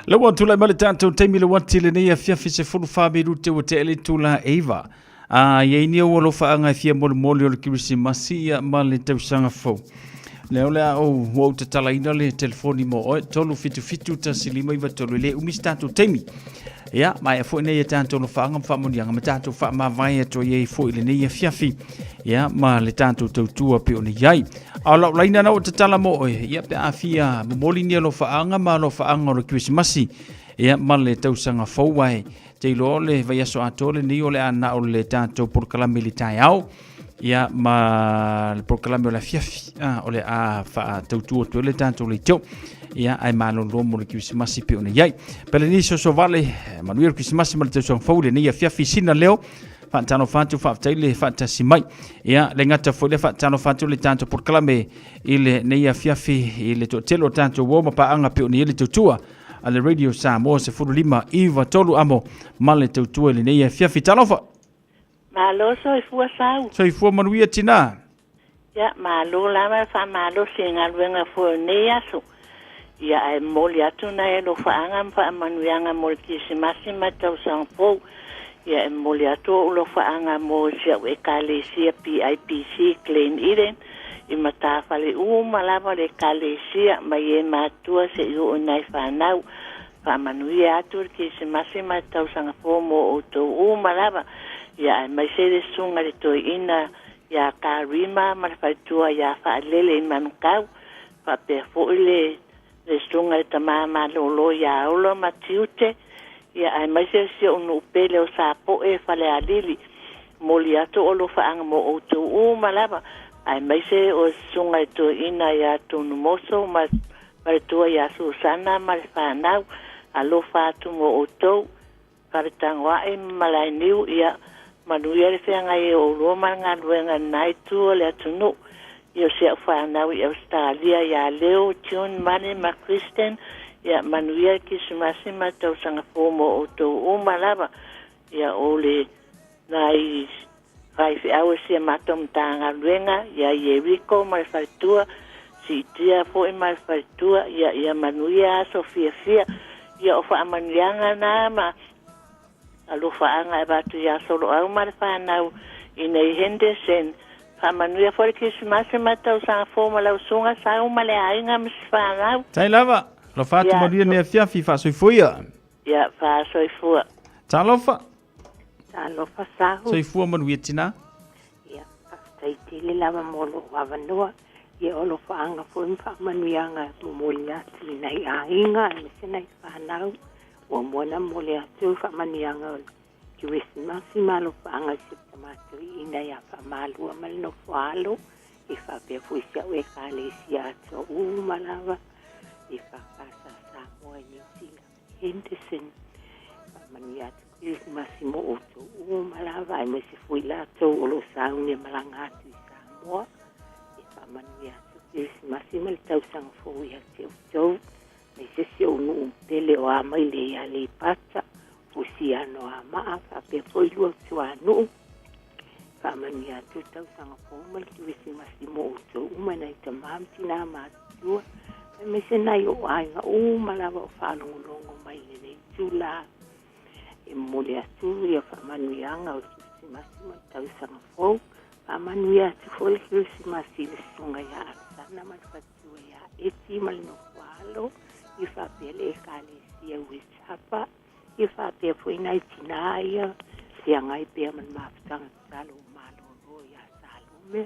Le ua tulai mai le tatou taimi le uati lenei afiafi 14 minute ua tea le itula 9. A i ai ni ou alofaaga e fia molimoli o le Kerisimasi ia ma le tausaga fou. Lea o le a ou ua ou tatalaina le telefoni mo oe 377 1593 e le umi se tatou taimi. Ia, maea foi nei e tatou alofaaga ma faamanuiaga ma tatou faamavae atu ai ai foi i lenei afiafi. Ia, ma le tatou tautua pei ona i ai. A o lau laina na ua tatala mo oe, ia pe a fia momoli ni alofaaga ma alofaaga o le Kerisimasi, ia ma le tausaga fou ae te iloa o le vaiaso atoa lenei o le a na o le tatou polokalame i le taeao ia ma le polokalame o le afiafi o le a faatautua atu ai le tatou leitio ia ae malolo mo le Kerisimasi pei ona i ai. Pele ni soso vale manuia le Kerisimasi ma le tausaga fou i lenei afiafi sina leo faatalofa atu faafetai le faatasi mai. Ia le gata foi le faatalofa atu le tatou polokalame i lenei afiafi i le toatele o tatou uo ma paaga pei ona i ai le tautua a le Radio Samoa 15 9 3 amo ma le tautua i lenei afiafi. Talofa! Malo soifua Sau. Soifua manuia tina. Ia, malo lava faamalosi i galuega foi o lenei aso. Ia, ae momoli atu nai alofaaga ma faamanuiaga mo le Kerisimasi ma le tausaga fou. Ia, e momoli atu ou alofaaga mo si au Ekalesia PIPC Glen Eden i matafale uma lava o le Ekalesia mai e matua seia oo i nai fanau. Faamanuia atu le Kerisimasi ma le tausaga fou mo outou uma lava. Ia, aemaise le susuga i le toeaina iā Karima ma le faletua iā Faalele i Manukau, faapea foi le le susuga i le tama malōlō iā Olo ma Tiute, ia aemaise o si ou nuu pele o Sapoe Falealili. Momoli atu ou alofaaga mo outou uma lava, aemaise o le susuga i le toeaina iā Tunumoso ma le faletua iā Susana ma le fanau. Alofa atu mo outou. Faletagoai ma Malaeniu, ia manuia le feagai ai o oulua ma le galuega i lena itu o le atunuu. Ia o si au fanau i Ausetalia ia Leo, June, Mane ma Kristen, ia manuia le Kerisimasi ma le tausaga fou mo outou uma lava. Ia o le nai faifeau o si a matou Matagaluega ia Ieriko ma le faletua, siitia foi ma le faletua, ia ia manuia aso fiafia. Ia o faamanuiaga na ma alofaaga e avatu iā Soloau ma le fanau i nei Henderson. Faamanuia foi le Kerisimasi ma le tausaga fou ma lau susuga Sau ma le aiga ma si fanau. Tai lava, alofa atu manuia nei afiafi, faasoifua. Ia, faasoifua. Talofa. Talofa Sahu. Soifua manuia tina. Ia, faafetai tele lava mo lou avanoa. Ia o alofaaga foi ma faamanuiaga e momoli atu i nai aiga aemaise nai fanau. Muamua ona momoli atu faamanuiaga o le Kerisimasi ma alofaaga i si o matou iina ia Faamalua ma le nofo a alo, e faapea foi si au Ekalesia atoa uma lava i EFKS Samoa i Niu Sila. Henderson. Faamanuia atu. Kerisimasi mo outou uma lava aemaise foi latou o lo o sauni e malaga atu i Samoa. E faamanuia atu Kerisimasi ma le tausaga fou ia te outou. Aemaise si ou nuu pele o Amaile i Aleipata, Fusiano Amaa faapea foi Luatuanuu. Faamanuia atu le tausaga fou ma le Kerisimasi mo outou uma e nai tamā ma tinā matutua, aemaise nai ou aiga uma lava o faalogologo mai i lenei itulā. E momoli atu ia faamanuiaga o le Kerisimasi ma le tausaga fou. Faamanuia atu foi le Kerisimasi i le susuga ia Alesana ma le faletua ia Eti ma le nofo a alo, ia faapea le Ekalesia West Harbour, ia faapea foi nai tinā ia feagai pea ma le mafutaga tatalo ua malolo ia Salome,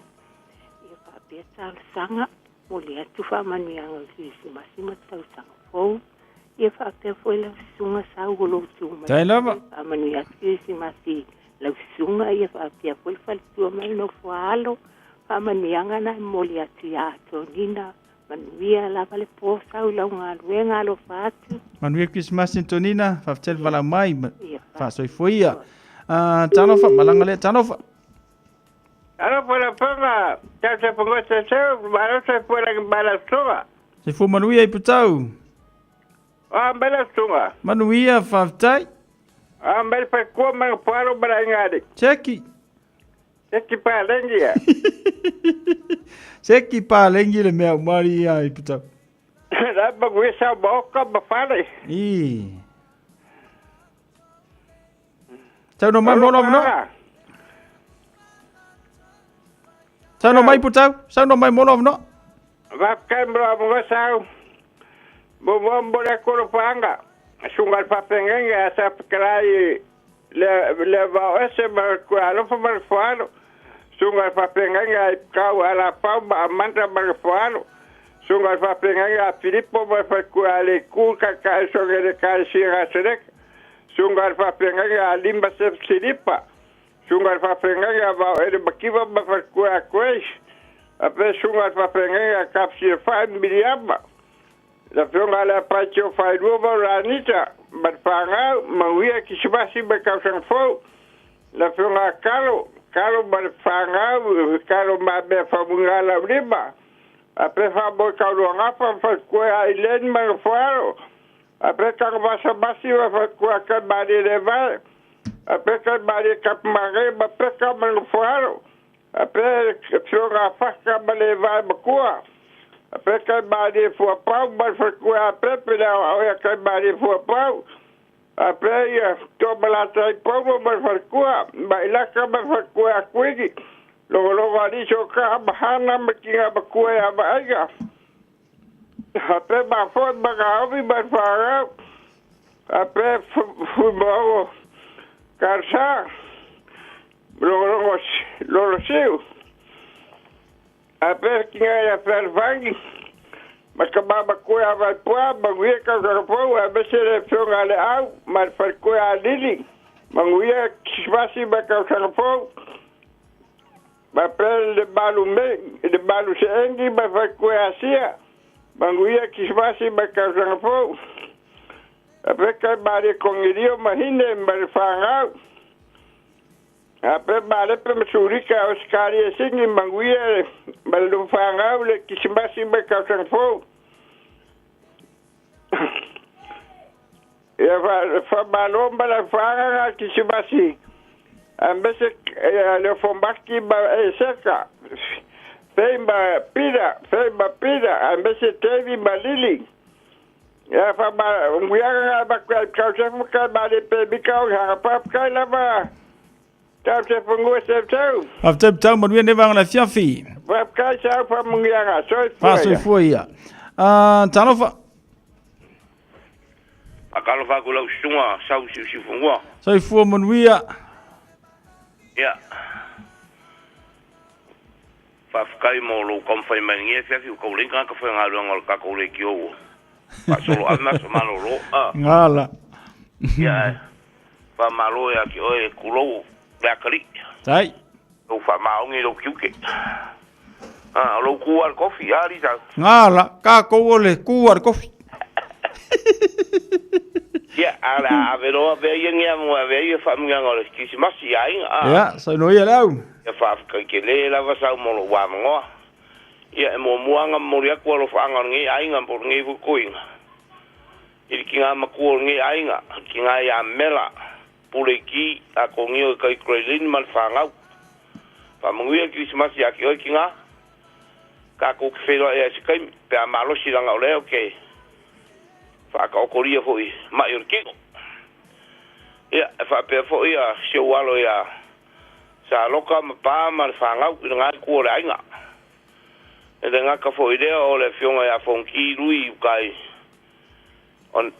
ia faapea talosaga, momoli atu faamanuiaga o le Kerisimasi ma le tausaga fou. Ia faapea foi lau susuga Sau o lo o tu mai. Tai lava. Faamanuia atu Kerisimasi lau susuga, ia faapea foi le faletua ma le nofo a alo. Faamanuiaga na e momoli atu ia Antonina. Manuia lava le po Sau i lau galuega, alofa atu. Manuia Kerisimasi Antonina, faafetai le valaau mai, faasoifua ia. Talofa, malaga lea, talofa. Alofa lau Afioga, tau se fungua se seu, malo se fua lagi mai lau susuga. Soifua manuia i Putau. O mai lau susuga. Manuia, faafetai. O mai le faikua mai pualo ma la ingari. Seki. Seki palengi ya. Seki palengi le mea umari ia i Putau. La maguia sa maoka ma fale. I. Tau no mai mo lava no. Sau no mai putau, sau no mai mo lava no. Vakai mo lava mo sau. Mo mo mo le kolo panga. Sunga le papengenge a sa pkalai le le va ese ma ku alofa ma le foalo. Sunga le papengenge ai kau ala pau ma amanda ma le foalo. Sunga le papengenge a Filipo ma fa ku ale ku ka ka so le ka sira selek. Sunga le faafeagaiga a Lima Sef Silipa. Sunga le faafeagaiga a Vaoele Makiva ma Falekua a Grace. Ape sunga le faafeagaiga a Kapsiafai Miliama. Le afioga a Leapaitio Failua ma Lanita ma le fanau, manuia Kisimasi ma le tausaga fou. Le afioga a Kalo, Kalo ma le fanau, Kalo Mamea Faumuina Laulima. Ape faamoe Kauluagafa ma Falekua a Eileen ma le Nofoalo. A pe kanga masa masi wa fa kua kai mari le vai. A pe kai mari kap mare ma pe ka ma le fuaro. A pe fioga faka ma le vai ma kua. A pe kai mari fua pau ma fa kua a pe pe la o ya kai mari fua pau. A pe ia to malata i pau ma fa kua ma ilaka ma fa kua a kuigi. Logo logo aliso ka mahana ma kinga ma kua ya ma aiga. Ape ma foi ma ka ovi ma wharau. Ape fumaogo karsa. Logologo lolo siu. Ape kinga ia whangi. Ma ka mama koe a vai pua, ma nguia kau kakapau, a mese le whionga le au, ma le whare a lili. Ma nguia kismasi ma kau kakapau. Ma pe le malu me, le malu se engi ma whare koe a sia. Manuia Kisimasi ma tausaga fou. A pe kai malie kongirio ma hine ma le whangau. A pe malepe ma surika o skari e singi manuia ma le whangau le Kisimasi ma tausaga fou. Ia fa malo ma la whanganga Kisimasi. A mese le fombaki ma e seka. Fei ma Pira, fei ma Pira, a mese Tevi ma Lili. Ia fa ma nguiaga nga ma kai kau se kai ma le pe mi kau hanga pap kai lava. Tau se fungua se tau. Faafetai tau manuia nei vaega o le afiafi. Pap kai sa fa mungiaga soifua. Faasoifua ia. Ah, talofa. Akalofa atu lau susuga sau siusiufanua. Soifua manuia. Ia. Faafetai mo lou taumafai mai i lenei afiafi ua tau leai ni tagata faigaluega o le tatou leitio ua faasolo ave ma aso malolo. A. Gala. Ia ae faamalo ia te oe tulou le atalii. Tai. Lou faamaoni i lou tiute. A, o lou tu a le tofi, a Lisa? Gala, tatou o le tu a le tofi. Ia, a o le a ave loa avea ia ni avanoa e avea ai faamanuiaga o le Kerisimasi i aiga, a. Ia, saunoa ia Leau. Ia, faafetai tele lava sau mo lou avanoa. Ia, e muamua lava ona momoli atu alofaaga o lenei aiga po o lenei foi toeaina i le tina matua o lenei aiga, le tina ia Mela Puleiti Atonio i tai Grey Lynn ma le fanau. Faamanuia le Kerisimasi ia te oe tina. Tatou te feiloai ai i se taimi pe a malosi leaga o lea ou te faataotolia foi mai o le tino. Ia, e faapea foi ia si ou alo ia Saloka ma Pa ma le fanau i lena itu o le aiga. E le gata foi i lea o le afioga ia Fonoti Lui i uta i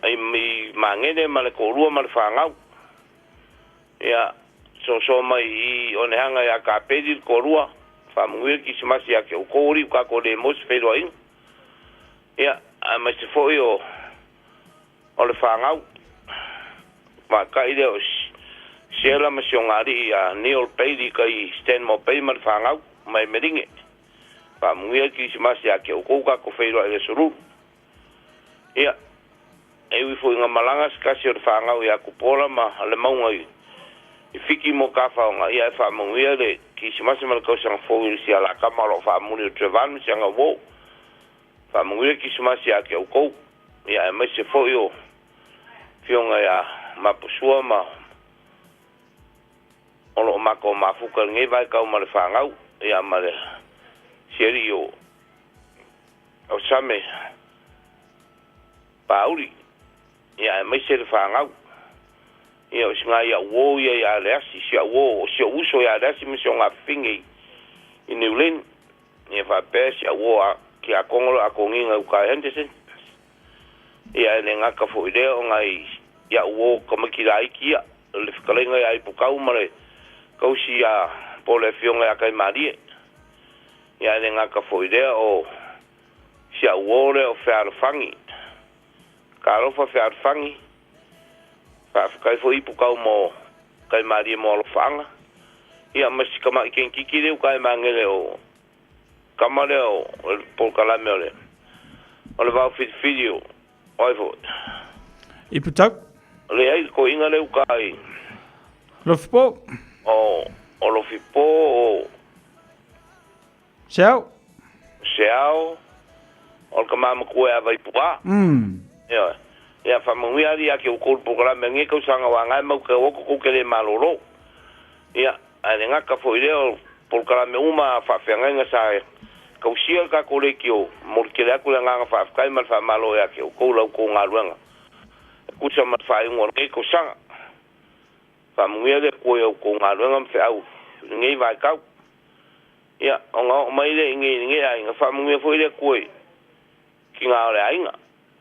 i Magele ma le toalua ma le fanau. Ia, soso mai i Oneaga ia Kapeli le toalua, faamanuia le Kerisimasi ia te outou alii ua tatou le maua se feiloaiga. Ia, aemaise foi o o le fanau tamaitai lea o Siela ma si ona alii ia Neil Bailey i tai i Stanmore Bay ma le fanau ma Emeline. Faamanuia le Kerisimasi ia te outou tatou feiloai i le Aso Lulu. Ia, e ui foi ina malaga se tasi o le fanau ia Tupuola ma Lemauga i Fiti mo Tafaoga, ia e faamanuia le Kerisimasi ma le Tausaga Fou i le sialakama o lo o faamuli o Trevan ma si ana uo. Faamanuia le Kerisimasi ia te outou, ia aemaise foi o Afioga ia Mapusua ma o lo o matou mafuta i lenei vaitau ma le fanau, ia ma le sialii o o Same Pauli, ia aemaise le fanau. Ia o si nai au uo ia ia Leasi, si au uo, o si ou uso ia Leasi ma si ona afafine i, i New Lynn. Ia faapea si au uo a ki a Kongolo a Kongiga i uka i Henderson. Ia e le gata foi lea o nai au uo tamaiti laiti ia, le fetalaiga ia Ipukau ma le tausi ia po o le afioga ia Kaimalie. Ia e le gata foi lea o si au uo lea o Fealofani. Talofa Fealofani, faafetai foi Ipukau mo Kaimalie mo alofaaga. Ia ma si tamai kenkiki lea uka e magele o tama lea o le polokalame o le o le vao filifili o ai foi. Iputau. Leai le toeaina lea uka i Lofipo. O o Lofipo o Seao. Seao, o le tama matua ia Vaipua. Ioe. Ia faamanuia alii ia te outou i le polokalame o lenei tausaga aua na e mau te o atu tou te le malolo. Ia, ae le gata foi i lea o polokalame uma a faafeagaiga sa tausia le tatou leitio, momoli tele atu le agaga faafetai ma le faamalo ia te outou i la outou galuega e tusa ma le faaiuga o lenei tausaga. Faamanuia le Atua i a outou galuega ma feau i lenei vaitau. Ia, ona oo mai lea i inei i lenei aiga, faamanuia foi le Atua i tina o le aiga.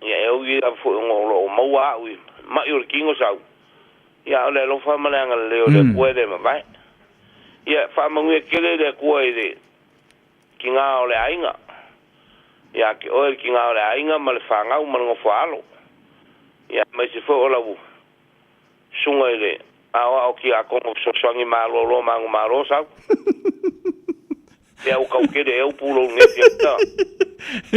Ia, e ui lava foi ona o lo o maua au i ma'i o le tino sau, ia, a o le alofa ma le agalelei o le Atua e le mavae. Ia, faamanuia tele le Atua i le tina o le aiga, ia te oe le tina o le aiga ma le fanau ma le nofo-a-alo. Ia, aemaise foi o lau Susuga i le Aoao Tiakono Fesoasoani Malolo Manumalo sau. Ia ua tau tele ea upu lou nei fiafia.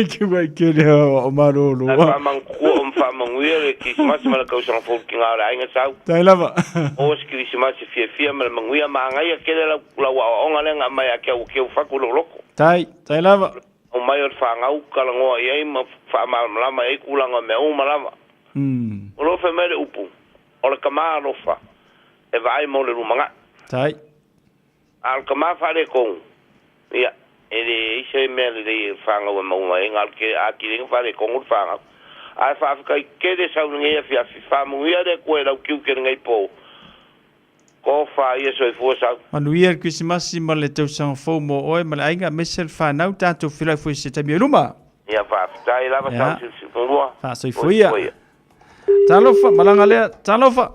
Ke mai kele o malolo. Ae faamanatua o ma faamanuia le Kerisimasi ma le tausaga fou tina o le aiga sau. Tai lava. Maua se Kerisimasi fiafia ma le manuia manaia tele lau lau aoaoga lea na aumai ia te au ua keu fatu i lou loto. Tai, tai lava. Au mai o le fanau talanoa i ai ma faamalamalama i ai tulaga o mea uma lava. O lo o fai mai le upu, o le tama alofa e vaai mo le lumanai. Tai. A o le tama faaletonu, ia, e leai se mea lelei e fanau e maua mai ai, na o le atili ai ona faaletonu le fanau. Ae faafetai tele sau i lenei afiafi, faamanuia le Atua i lau tiute i lenei po, Tofa ia soifua sau. Manuia le Kerisimasi ma le tausaga fou mo oe ma le aiga aemaise le fanau tatou feiloai foi i se taimi o luma. Ia faafetai lava Ia. sau silsilmua. Faasoifua ia. Talofa, malaga lea, talofa.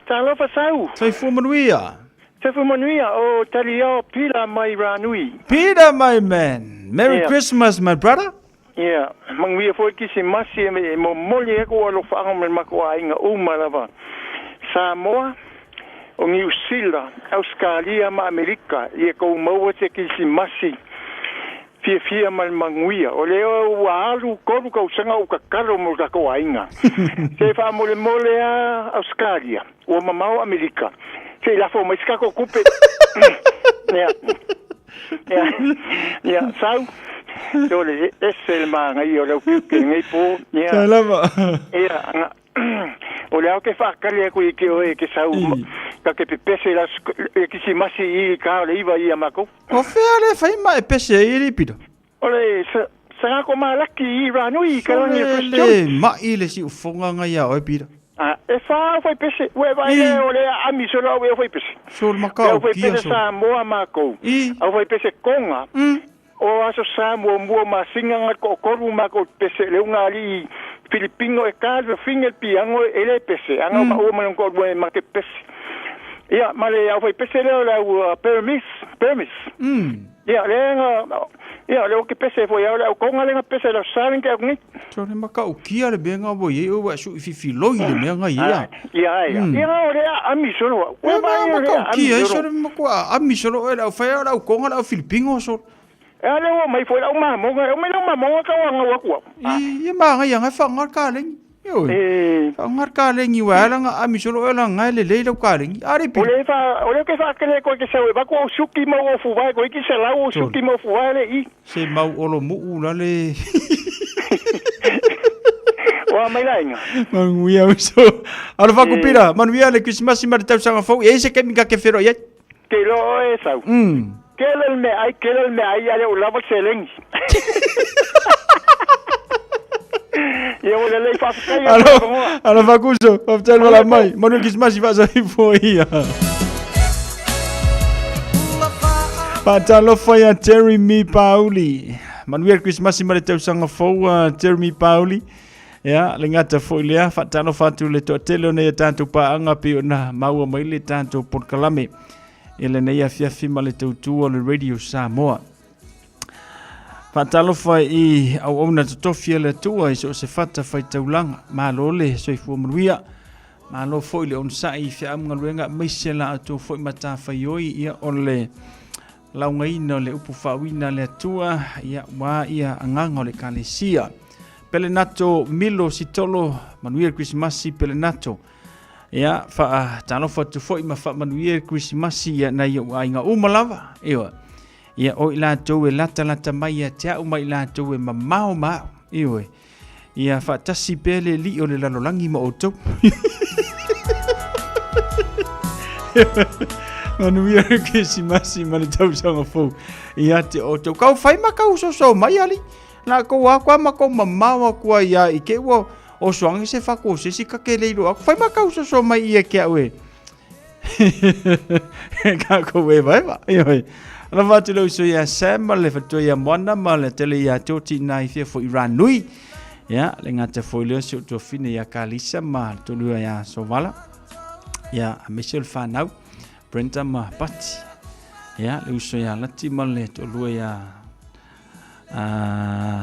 Talofa sau. Soifua manuia. Soifua manuia o Taliao Pila mai Ranui. Peter my man. Merry Yeah. Christmas my brother. Ia, manuia foi Kisimasi e momoli ai kou alofaaga ma le makou aiga uma lava. Samoa, o Niu Sila, Ausekalia ma Amerika, ia kou maua se Kisimasi Fiafia ma le manuia. O lea ua alu 3 tausaga o ou tatalo mo le tatou aiga. Se faamolemole a Ausetalia, ua mamao Amerika, se i lafo mai se tatou tupe. Ia, ia, ia, sau. O le ese le manaia o lau tiute i lenei po. Ia. Sai lava. Ia, na, o lea ou te faatali atu i te oe e te sau ta te pepese i le aso le Kirisimasi i le ta o le 9 ia matou. O fea le fai ma e pese ai e le pita? O le Sagato Malaki i Ranui i Kalani o First Le John. mai le siufoga ngai ia oe pita. A, e fa au fai pese, ua e vaai lea o le ami solo au e au fai pese. So le Le makau au fai kia pese so. Samoa makou. Au fai pese Konga. O aso sa muamua masina nga toatolu makou pese le ugaalii Filipino e ka le fafine le piano e le pese aga maua ma lona toalua e ma te pese. Ia ma le aufaipese lea o le au Permis Permis. Ia lea na ia lea ou te pese foi au le au Konga lea na pese le aso Sa lea na tea atu nei. So le makaukia le mea nga ua i ai oe ua e sui fifiloi le mea nga i ai a. Ia ia ia o lea aami solo au. Ua vaai o lea aami Makaukia ai solo. solo matua aami solo oe le au fai au le au Konga le au Filipino solo. E ale ua mai foi lau mamoga, e omai lau mamoga tau angau atu au. Ia magai anga e whaangar ka lengi. Ioe. Whaangar ka lengi wa ala nga ami solo ela nga le lei lau ka lengi. Ari O le fa o le ke fa kele ko ke sau e vaku au suki mau o fuvae ko iki se lau o suki mau fuvae le i. Se mau olo muu la le. Oa mai lainga. Manuia uso. Alo whakupira, manuia le Christmas ma le tausaga fou. E se kemi ka ke whero i ai. Ke lo e sau. Kele le mea ai, kele le mea ai, a le o lava le seleni. Ia ua lelei faafetai e Alo, Papagoa. alo Fakuso, faafetai le vala mai. Manuia Krismasi faasaifua ia. Faatalofa ia Jeremy Pauli. Manuia le Krismasi ma le tausaga fou a Jeremy Pauli. Ia, le gata foi lea, faatalofa atu le toatele o nei a tatou paaga pei ona maua mai le tatou polokalame i lenei afiafi ma le tautua o le Radio Samoa. Faatalofa i auauna totofi a le Atua i so o se fata faitaulaga. Malo le soifua manuia. Malo foi le onosai i feamugaluega aemaise la outou foi matafaioi ia o le laugaina o le upu faauina a le Atua ia ua ia agaga o le Ekalesia. Pelenato Milo Sitolo, manuia le Kerisimasi Pelenato. Ia, faatalofa atu foi ma faamanuia le Kerisimasi ia nai ou aiga uma lava. Ioe. Ia, o i latou e latalata mai ia te au ma i latou e mamao ma au. Ioe. Ia faatasi pea le alii o le lalolagi ma outou. Manuia le Kerisimasi ma le tausaga fou ia te outou. Kau fai ma kau soso mai ali. La kou aku a ma kou mamao aku ai ia i ke ua o soangi se whako o sesi ka ke leiro aku. Fai ma kau soso mai ia ke au e. Ka kou e vaeva. Ioi. Ana whātu lau so ia Sam ma le whatua ia Moana ma le tele ia Toti nā i whia fo i Ranui. Ia, le ngata fo i leo si o tuafine ia Kalisa ma le tolua ia Sovala. Ia, a mese o le whanau, Brenda ma Pati. Ia, le uso ia Lati ma le tolua ia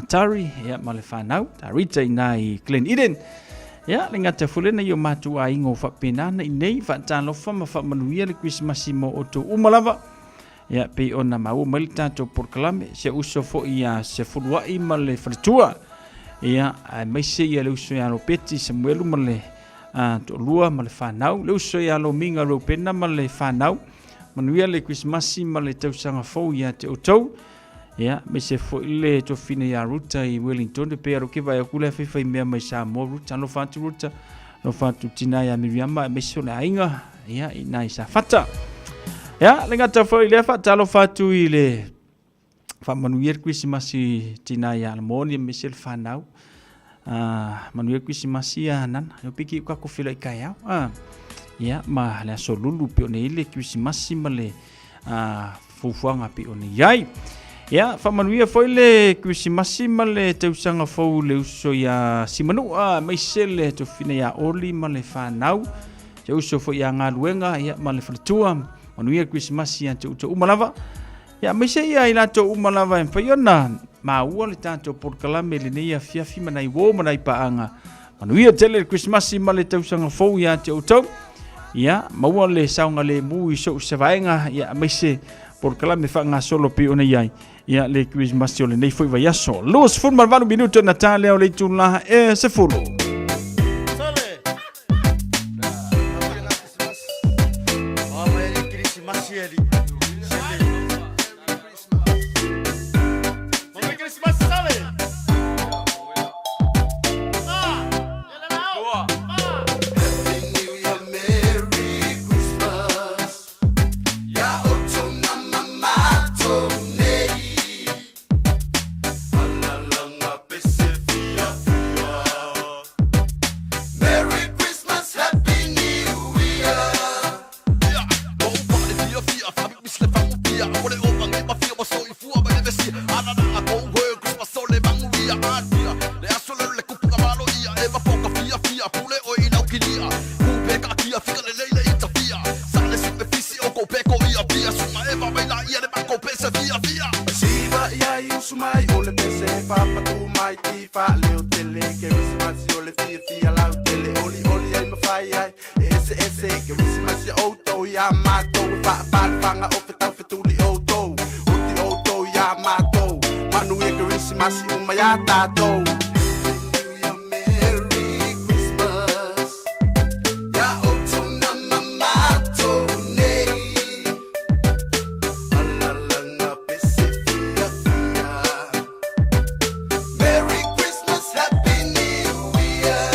Tari, ia, ma le whanau, Tarita i nā i Glen Eden. Ia, le ngata fulena i o mātou a ingo whapenana i nei, whaatalofa ma whaamanuia le Krismasi mo o tō uma lava. Ia, pei ona maua mai le tātou polokalame, se uso foi ia se fuluai ma le faletua. Ia, aemaise ia le uso ia Lopeti Samuelu ma le toalua ma le whanau, le uso ia Lominga Rupena ma le whanau. Manuia le Krismasi ma le tausaga fou ia te outou. Ia, me se foi le tofina ia Ruta i Wellington, pe aro ke vai aku le whai mea mai Samoa Ruta, alofa atu Ruta, alofa atu tina ia Miriama, me se o le aiga, ia, i nai sa fata. Ia, le ngata foi le whaatalofa atu i le whaamanuia le Krisimasi tina ia Alamoni, me se le whanau. Manuia le Krisimasi ia nana, yo piki uka ko whila i kai au. Ia, ma le aso lulu pe o nei le Krisimasi ma le fuafuaga pei ona i ai. Ia, faamanuia foi le Kerisimasi ma le tausaga fou le uso ia Simanua, aemaise le tofina ia Oli ma le fanau. Se uso foi ia Galuega ia, ma le faletua. Manuia le Kerisimasi ia te outou uma lava. Ia, aemaise ia i latou uma lava e mafai ona maua le tatou polokalame i lenei afiafi ma nai uo ma nai paaga. Manuia tele le Kerisimasi ma le tausaga fou ia te outou. Ia, maua le saogalemu i sou se vaega, ia, aemaise polokalame faagasolo pei ona i ai ia le Krisimasi o lenei foi vaiaso. 28 minute na tā lea o le itulā e 10. Merry Christmas, Happy New Year. Siva ia i usu mai o le pese Papatu mai ti fa leo tele Ke risimasi o le fia fia lau tele Oli oli ai mawhai ai E ese ese Ke risimasi o tau ia mātou E wha wha o whetau whetuli o tau Uti o tau ia mātou Manu e ke risimasi uma ia tātou Merry Christmas, Happy New Year.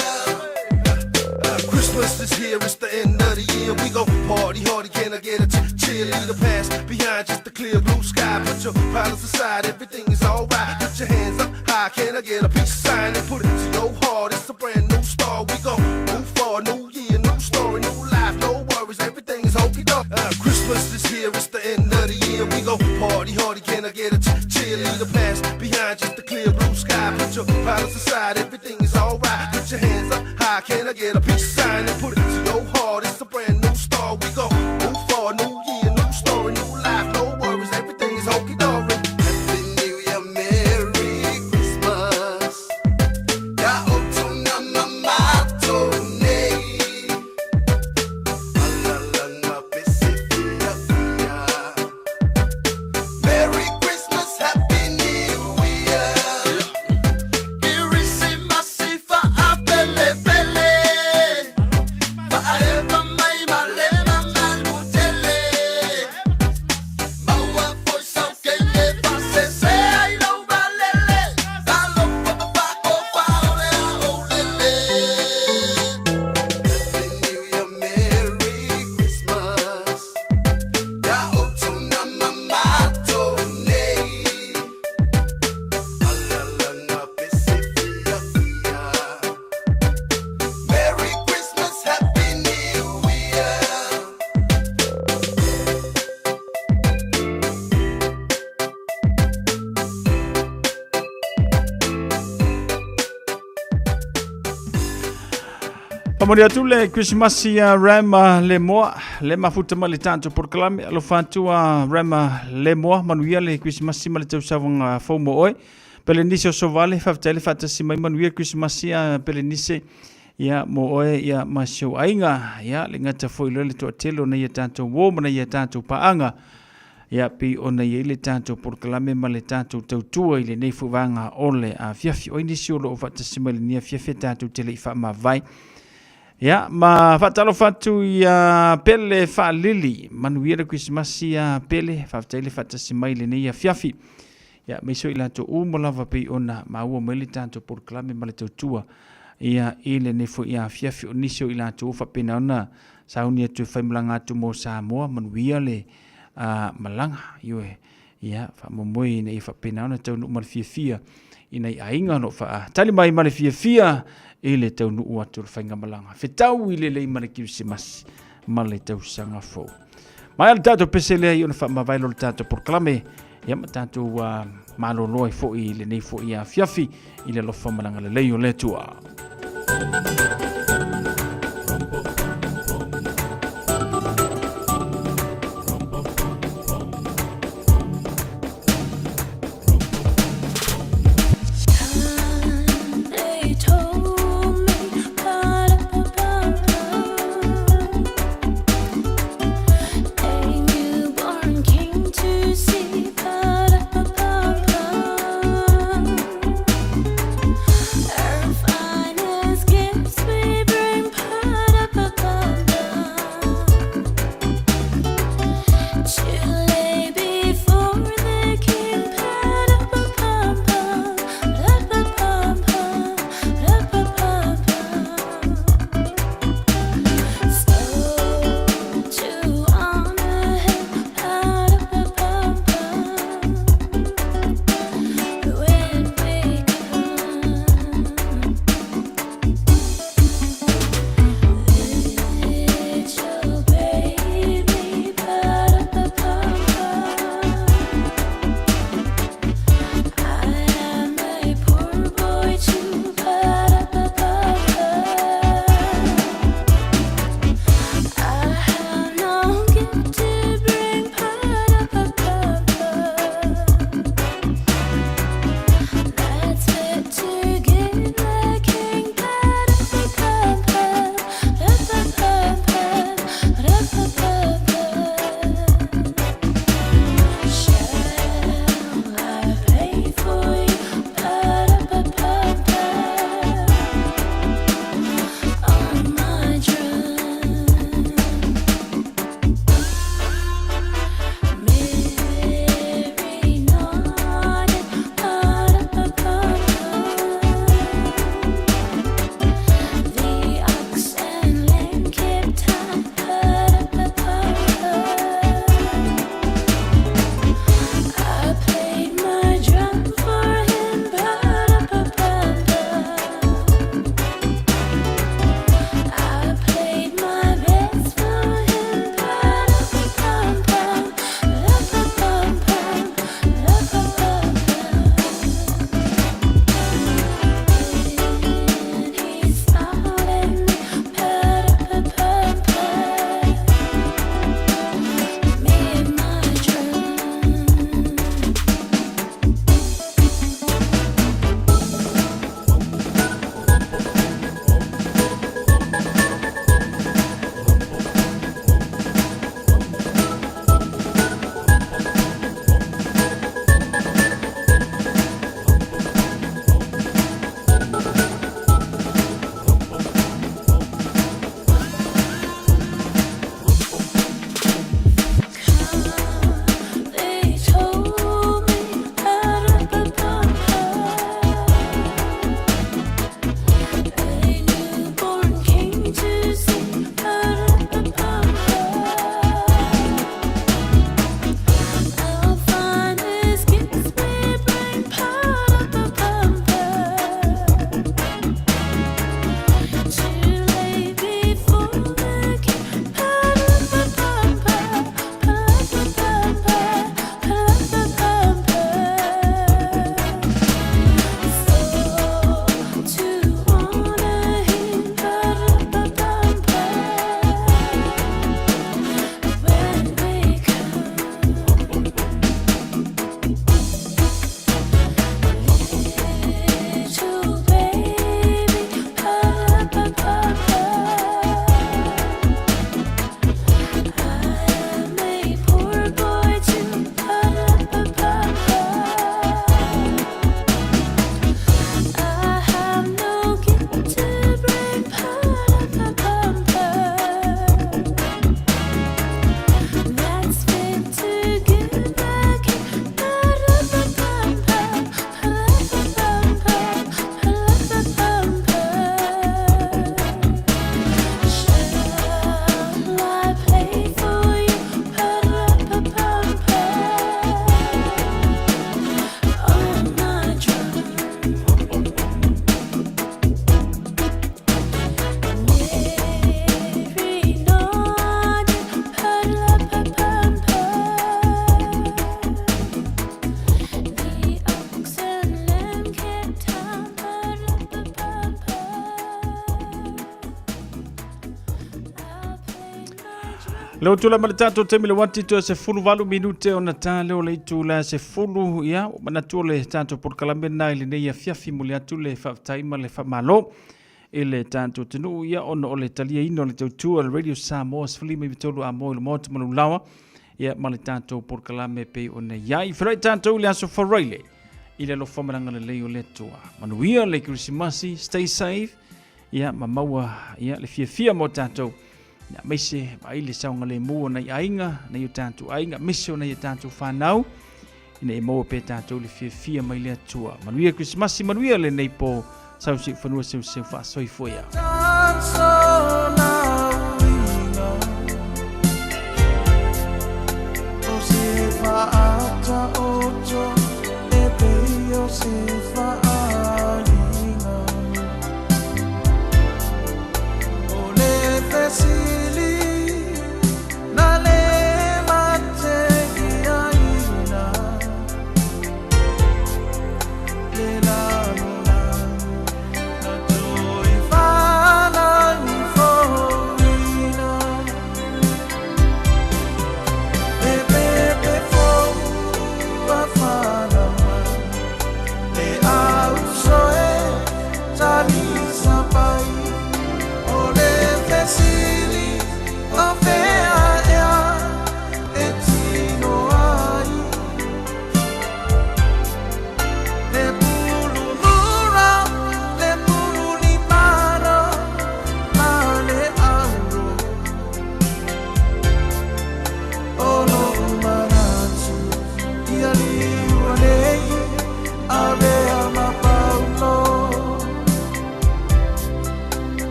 Christmas is here, it's the end of the year. We go party hardy, can I get a cheerleader pass? Behind just the clear blue sky. Put your problems aside, everything is alright. Put your hands up high, can I get a peace sign? And put it to your heart, it's a brand new start. We go move forward, new year, new story, new life, no worries, everything is okie doke. Christmas is here, it's the end of the year. We go party hardy, can I get a cheerleader pass? Behind just the clear blue sky. Put your problems aside, everything is alright. Put your hands up high, can I get a peace sign? And put it to your heart, it's a brand new start. We go move forward, new year, new story, new life, no worries, everything is okie doke. Happy New Year, Merry Christmas. Ya otuna mamato nei. Alalanga pese fia fia. Merry Christmas, Happy New Year. Kirisimasi fa'apele pele. Fa'aeva mai malema malutele. Maua foi sau ke le pasese ai lau valele. Talofa pa o pa o le a o lele. Happy New Year, Merry Christmas. Ya otuna mamato nei. Alalanga pese fia fia. Merry Christmas, Happy New Year. Pamori atu le Krisimasi a Rama le moa, le mafuta ma le tātou polokalame, alofa atu a Rama le moa, manuia le Krisimasi ma le tausavaga fou mo oe. Pelenise o Sovale, faafetai le faatasi mai manuia Krisimasi a Pelenise, ia mo oe ia ma si ou aiga, ia le gata foi loa le toatele o nai a tatou uo ma nai a tatou paaga. Ia pei ona i ai le tatou polokalame ma le tatou tautua i lenei foi vaega o le afiafi. O ai nisi o loo faatasi mai lenei afiafi e tatou te le i faamavae. Ia, ma faatalofa atu ia Pele Faalili, manuia le Krisimasi ia Pele, faafetai le faatasi mai lenei afiafi. Ia, aemaise o i latou uma lava pei ona maua mai le tatou polokalame ma le tautua ia i lenei foi afiafi. O nisi o i latou ua faapena ona sauni atu e faimalaga atu mo Samoa, manuia le malaga. Ioe, ia, faamoemoe ina ia faapena ona taunuu ma le fiafia i nai aiga o lo o faatali mai ma le fiafia i le taunuu atu o le faigamalaga. Fetau i lelei ma le Kirisimasi ma le tausaga fou. Mai le tatou pese lea i ona faamavae lo le tatou polokalame ia ma tatou malolo ai foi i lenei foi afiafi i le alofa ma le agalelei o le Atua. They told me, a newborn king to Le ua tulai mai le tatou taimi le uati toe 18 minute ona ta lea o le itula 10. Ia, ua manatu o le tatou polokalame lena i lenei afiafi momoli atu le faafetai ma le faamalo i le tatou atunuu, ia ona o le taliaina o le tautua a le Radio Samoa 15 Amoa i le Maota ma Lulaoa, ia ma le tatou polokalame pei ona i ai. Feiloai tatou i le aso Faraile i le alofa ma le agalelei o le Atua. Manuia le Kerisimasi, stay safe, ia ma maua ia le fiafia mo tatou. Ia, aemaise vaai le saogalemu o nai aiga, nai o tatou aiga, aemaise o nai o tatou fanau, ina ia maua pea tatou le fiafia mai le Atua. Manuia Kerisimasi, manuia lenei po, sau seu fanua seu seu faasoifua ia.